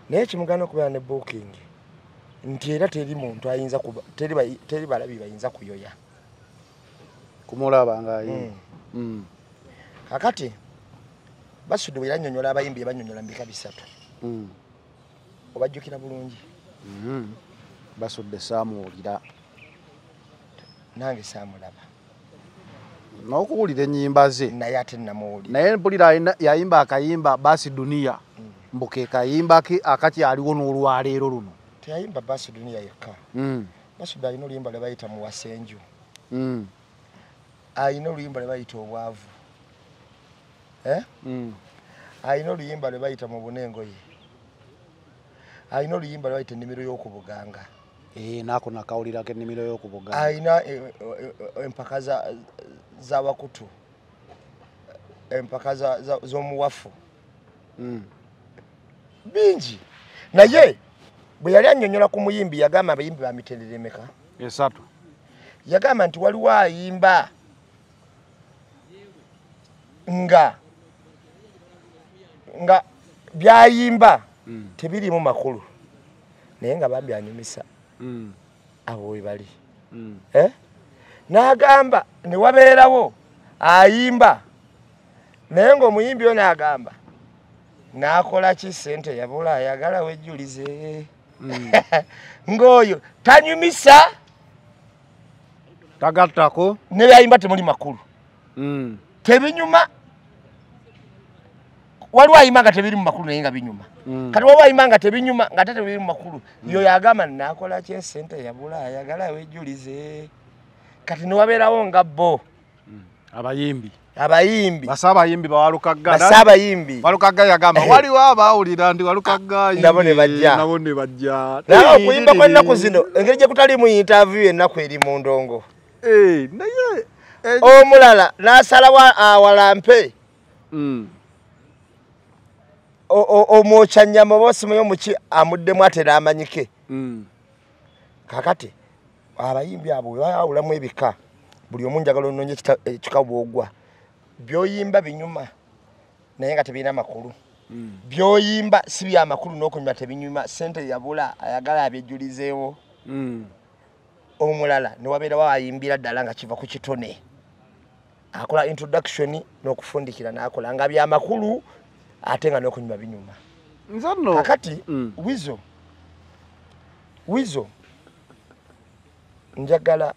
Naye kimugaana okubeera ne booking nti era teri muntu ayinza kuba teri balabi bayinza kuyoya kumulaba nga Kakati Basudde bwe yannyonnyola abayimbi yabannyonnyola mu bika bisatu. Obajjukira bulungi? Basudde saamuwulira. Nange saamulaba. N'okuwulira ennyimba ze. Naye ate namuwulira. Naye mpulira yayimba akayimba Basi Dunia. Mbu ke kayimba ke akakyaliwo n'olwaleero luno. Teyayimba Basi Dunia yekka. Basi Dunia alina oluyimba lwe bayita Muwasenju. Alina oluyimba lwe bayita Obwavu. Alina oluyimba lwe bayita Mu Bunengoye. Alina oluyimba lwe bayita Ennimiro y'Okubuganga. Nako nakawulirako Ennimiro y'Okubuganga. Alina empaka za wakutu. Empaka z'omuwafu. Bingi. Naye bwe yali annyonnyola ku muyimbi yagamba abayimbi ba mitendera emeka? 3. Yagamba nti waliwo ayimba nga byayimba tebirimu makulu naye nga bambi anyumisa abo we bali. N'agamba ne wabeerawo ayimba naye ng'omuyimbi ono agamba n'akola ki ssente yabula ayagala wejjulize. Ng'oyo tanyumisa tagattako ne byayimba temuli makulu. Tebinyuma. Waliwo ayimba nga tebiri mu makulu naye nga binyuma. Kati waliwo ayimba nga tebinyuma nga ate tebiri mu makulu. Yo yagamba n'akola ki ssente yabula ayagala wejjulize. Kati ne wabeerawo nga bo abayimbi. Abayimbi. Basa abayimbi ba Walukagga. Basa abayimbi. Walukagga yagamba waliwo abaawulira ndi Walukagga. Nabo ne bajja. Nabo ne bajja. Naye okuyimba kw'ennaku zino engeri gye kutaliimu interview ennaku eri mu ndongo. Naye omulala n'asalawo awalampe. Omwokya nnyama oba osimanyi omuki amuddemu atera amanyike. Kaakati abayimbi abo bayawulamu ebika. Buli omu njagala onoonye ekika bw'ogwa. By'oyimba binyuma naye nga tebirina makulu. By'oyimba si bya makulu n'okunyuma tebinyuma. Ssente yabula ayagala abyejjulizeewo. Omulala ne wabeerawo ayimbira ddala nga kiva ku kitone. Akola introduction n'okufundikira n'akola nga bya makulu ate nga n'okunyuma binyuma. Nze nno kakati Weasel njagala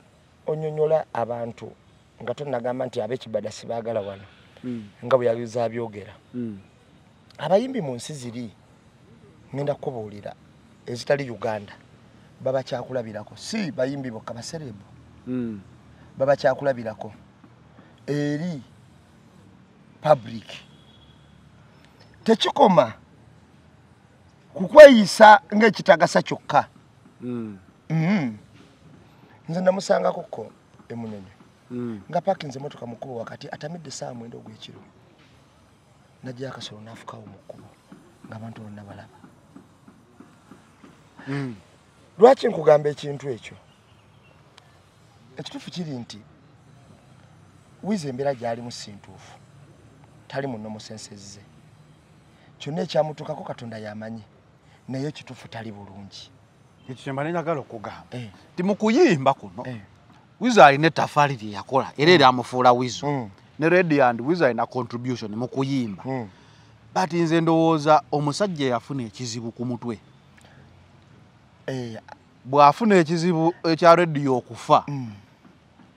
onyonyola abantu nga tonnagamba nti ab'ekibada sibaagala wano nga bwe yayuza abyogera. Abayimbi mu nsi ziri ngenda kukubuulira ezitali Uganda baba kyakulabirako. Si bayimbi bokka, baserebu baba kyakulabirako eri public. Tekikoma ku kweyisa ng'ekitagasa kyokka. Nze namusangako emunyonyo nga pakinze emotoka mu kkubo wakati atamidde essaawa 9 ogw'ekiro. Najja akasolo n'afukawo mu kkubo ng'abantu bonna balaba. Lwaki nkugamba ekintu ekyo? Ekituufu kiri nti Weasel embeera gy'alimu si ntuufu. Tali mu normal senses ze. Kyonna ekyamutuukako Katonda y'amanyi naye ekituufu tali bulungi. Ekyo kye mbadde njagala okugamba. Nti mu kuyimba kuno Weasel alina ettaffaali lye yakola era eryamufuula Weasel. Ne Radio and Weasel alina contribution mu kuyimba. But nze ndowooza omusajja yafuna ekizibu ku mutwe. Bw'afuna ekizibu ekya Radio okufa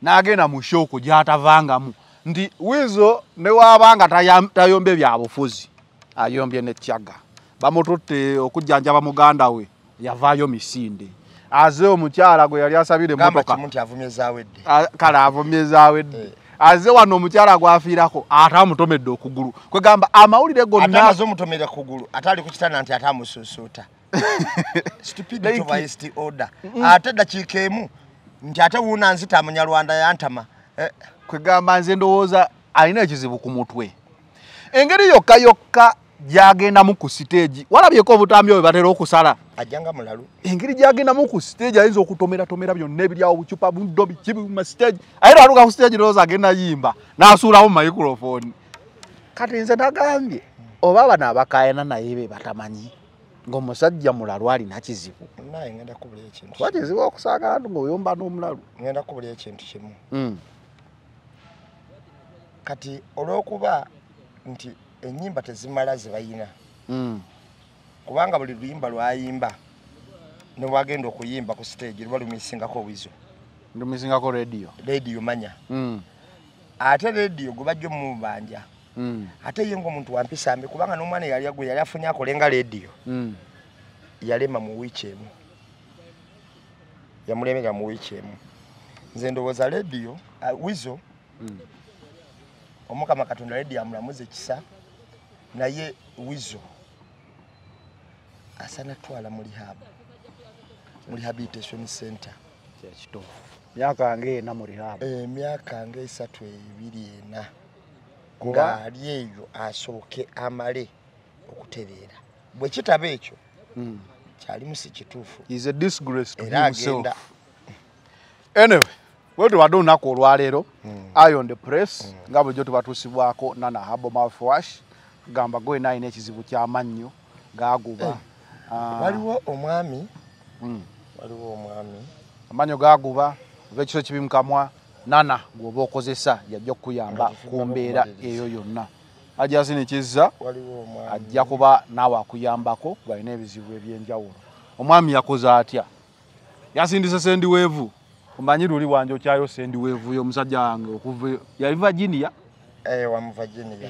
n'agenda mu shooko gy'atavangamu nti Weasel ne waabanga tayombye bya bufuzi ayombye ne Chagga. Bamututte okujjanjaba muganda we yavaayo misinde. Aze omukyala gwe yali asabira emmotoka. Kale avumye zaawedde. Aze wano omukyala gw'afiirako ate amutomedde okugulu. Kwegamba amawulire gonna. Ate amaze omutomera kugulu ate ali ku kitanda nti ate amusuusuuta. Stupidity of highest order. Ate ddakiika emu nti ate wuuna nzita Munyarwanda yantama. Kwegamba nze ndowooza alina ekizibu ku mutwe. Engeri yokka yokka gy'agendamu ku siteegi, walabyeko obutambi bwe batera okusala. Ajjanga mulalu. Engeri gy'agendamu ku siteegi ayinza okutomeratomera byonna ebiri awo, obucupa buddo biki mu siteegi. Aye lwatuuka ku siteegi ndowooza agenda yimba n'asuulawo microphone. Kati nze nagambye oba bano abakaayana naye be batamanyi ng'omusajja mulalu alina kizibu. Naye ngenda kubula ekintu. Kuba kizibu okusanga abantu ng'oyomba n'omulalu. Ngenda kubula ekintu kimu. Kati olw'okuba nti ennyimba tezimala ze bayina. Kubanga buli luyimba lwayimba ne bwagenda okuyimba ku stage luba lumisingako Weasel. Lumisingako radio. Radio manya. Ate radio gwe bajja omubanja. Ate ye ng'omuntu wampisa mbi kubanga n'omwana yali gwe yali afunye akolenga radio. Yalema mu wiiki emu. Yamulemera mu wiiki emu. Nze ndowooza radio Weasel Omukama Katonda radio amulamuze kisa naye Weasel asana twala mu rehab. Mu rehabilitation center. Kyekituufu. Myaka ng'ena mu rehab. Emyaka nga 3 2 4. Ng'ali eyo asooke amale okutereera. Bwe kitaba ekyo kyalimu si kituufu. Is a disgrace to himself. Anyway, bwe tubadde olunaku olwaleero Eye on the Press nga bulijjo tubatuusibwako Nana Herbal Mouthwash gamba gwe alina ekizibu ky'amannyo gaaguba. Waliwo omwami amannyo gaaguba oba ekiso kibi mu kamwa Nana gw'oba okozesa yajja okukuyamba ku mbeera eyo yonna. Ajja Kizza ajja kuba naawe akuyambako gw'alina ebizibu eby'enjawulo. Omwami yakoze atya? Yasindise sendiweevu. Omanyi luli wanje okyayo sendiweevu y'omusajja wange okuva yali Virginia. Wa mu Virginia.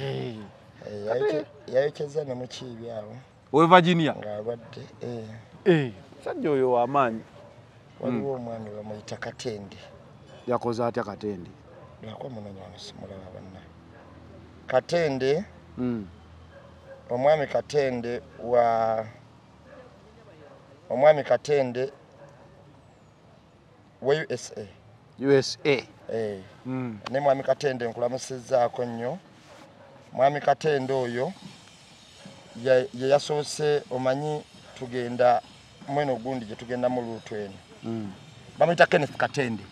Yayokeza ne mukiibi awo. Owe Virginia? Ng'alwadde. Musajja oyo w'amaanyi. Waliwo omwami bamuyita Katende. Yakoze atya Katende? Lwakuba munoonya wano simulaba banna. Katende, omwami Katende wa USA. USA. Ne mwami Katende nkulamusizzaako nnyo. Mwami Katende oyo ye yasoose omanyi tugenda mweno gundi gye tugenda mu luutu eno. Bamuyita Kenneth Katende.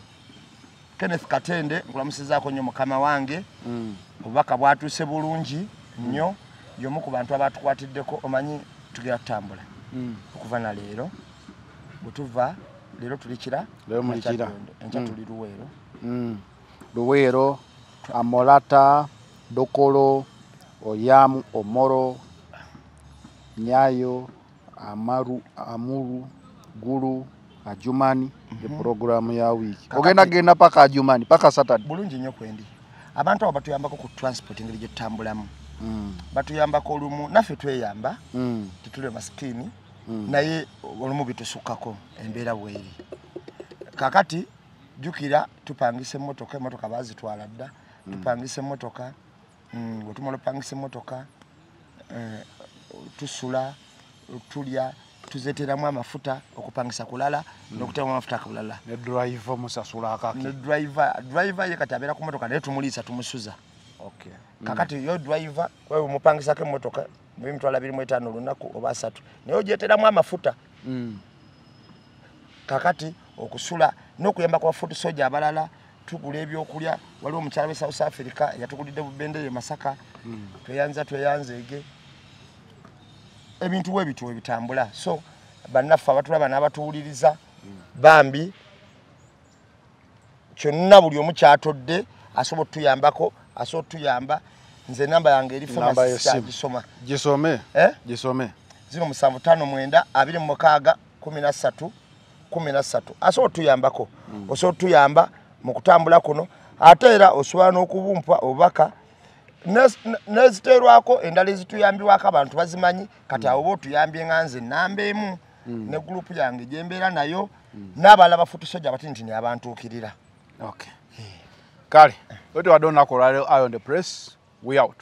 Kenneth Katende nkulamusizzaako nnyo mukama wange. Obubaka bwatuuse bulungi nnyo. Y'omu ku bantu abatukwatiddeko omanyi tugenda tutambula. Okuva na leero bwe tuva leero tulikira. Leero mulikira. Enkya tuli Luweero. Luweero, Amolata, Dokolo, Oyamu, Omoro, Nyayo, Amaru, Amuru, Gulu, Ajumani, ye programu ya wiiki. Ogenda genda paka Ajumani, paka Saturday. Bulungi nnyo kwendi. Abantu abo batuyambako ku transport engeri gye tutambulamu. Batuyambako olumu naffe tweyamba. Tetuli masikini. Naye olumu bitusukkako embeera bweri. Kakati jjukira tupangisa emmotoka, emmotoka baazitwala dda. Tupangisa emmotoka, bwe tumala opangisa emmotoka, tusula, tulya, tuzeeteramu amafuta okupangisa kulala n'okuteramu amafuta kulala. Ne driver musasula akake. Ne driver ye kati abeera ku mmotoka naye tumuliisa tumusuza. Okay. Kakati yo driver wewe umupangisako emmotoka emitwalo 25 olunaku oba 3 naye ogyeteramu amafuta. Kakati okusula n'okuyamba kwa foot soldier abalala tugula ebyokulya. Waliwo omukyala we South Africa yatugulidde bubendere e Masaka. Tweyanza ege ebintu we bityo ebitambula. So bannaffe abatulaba n'abatuwuliriza bambi kyonna buli omu kyatodde asobola otuyambako, asobola otuyamba. Nze namba yange eri famasi gisoma. Gisome. Gisome. 0759 26 13 13. Asobola otuyambako. Osobola otuyamba mu kutambula kuno. Ate era osobola n'okubumpa obubaka neziteerwako endala ezituyambibwako abantu bazimanyi. Kati awo oba otuyambye nga nze namba emu ne gurupu yange gye mbeera nayo n'abalala ba foot soldier abatinitini abantuukirira. Okay. Kale, bwe tubadde olunaku olwaleero Eye on the Press, we out.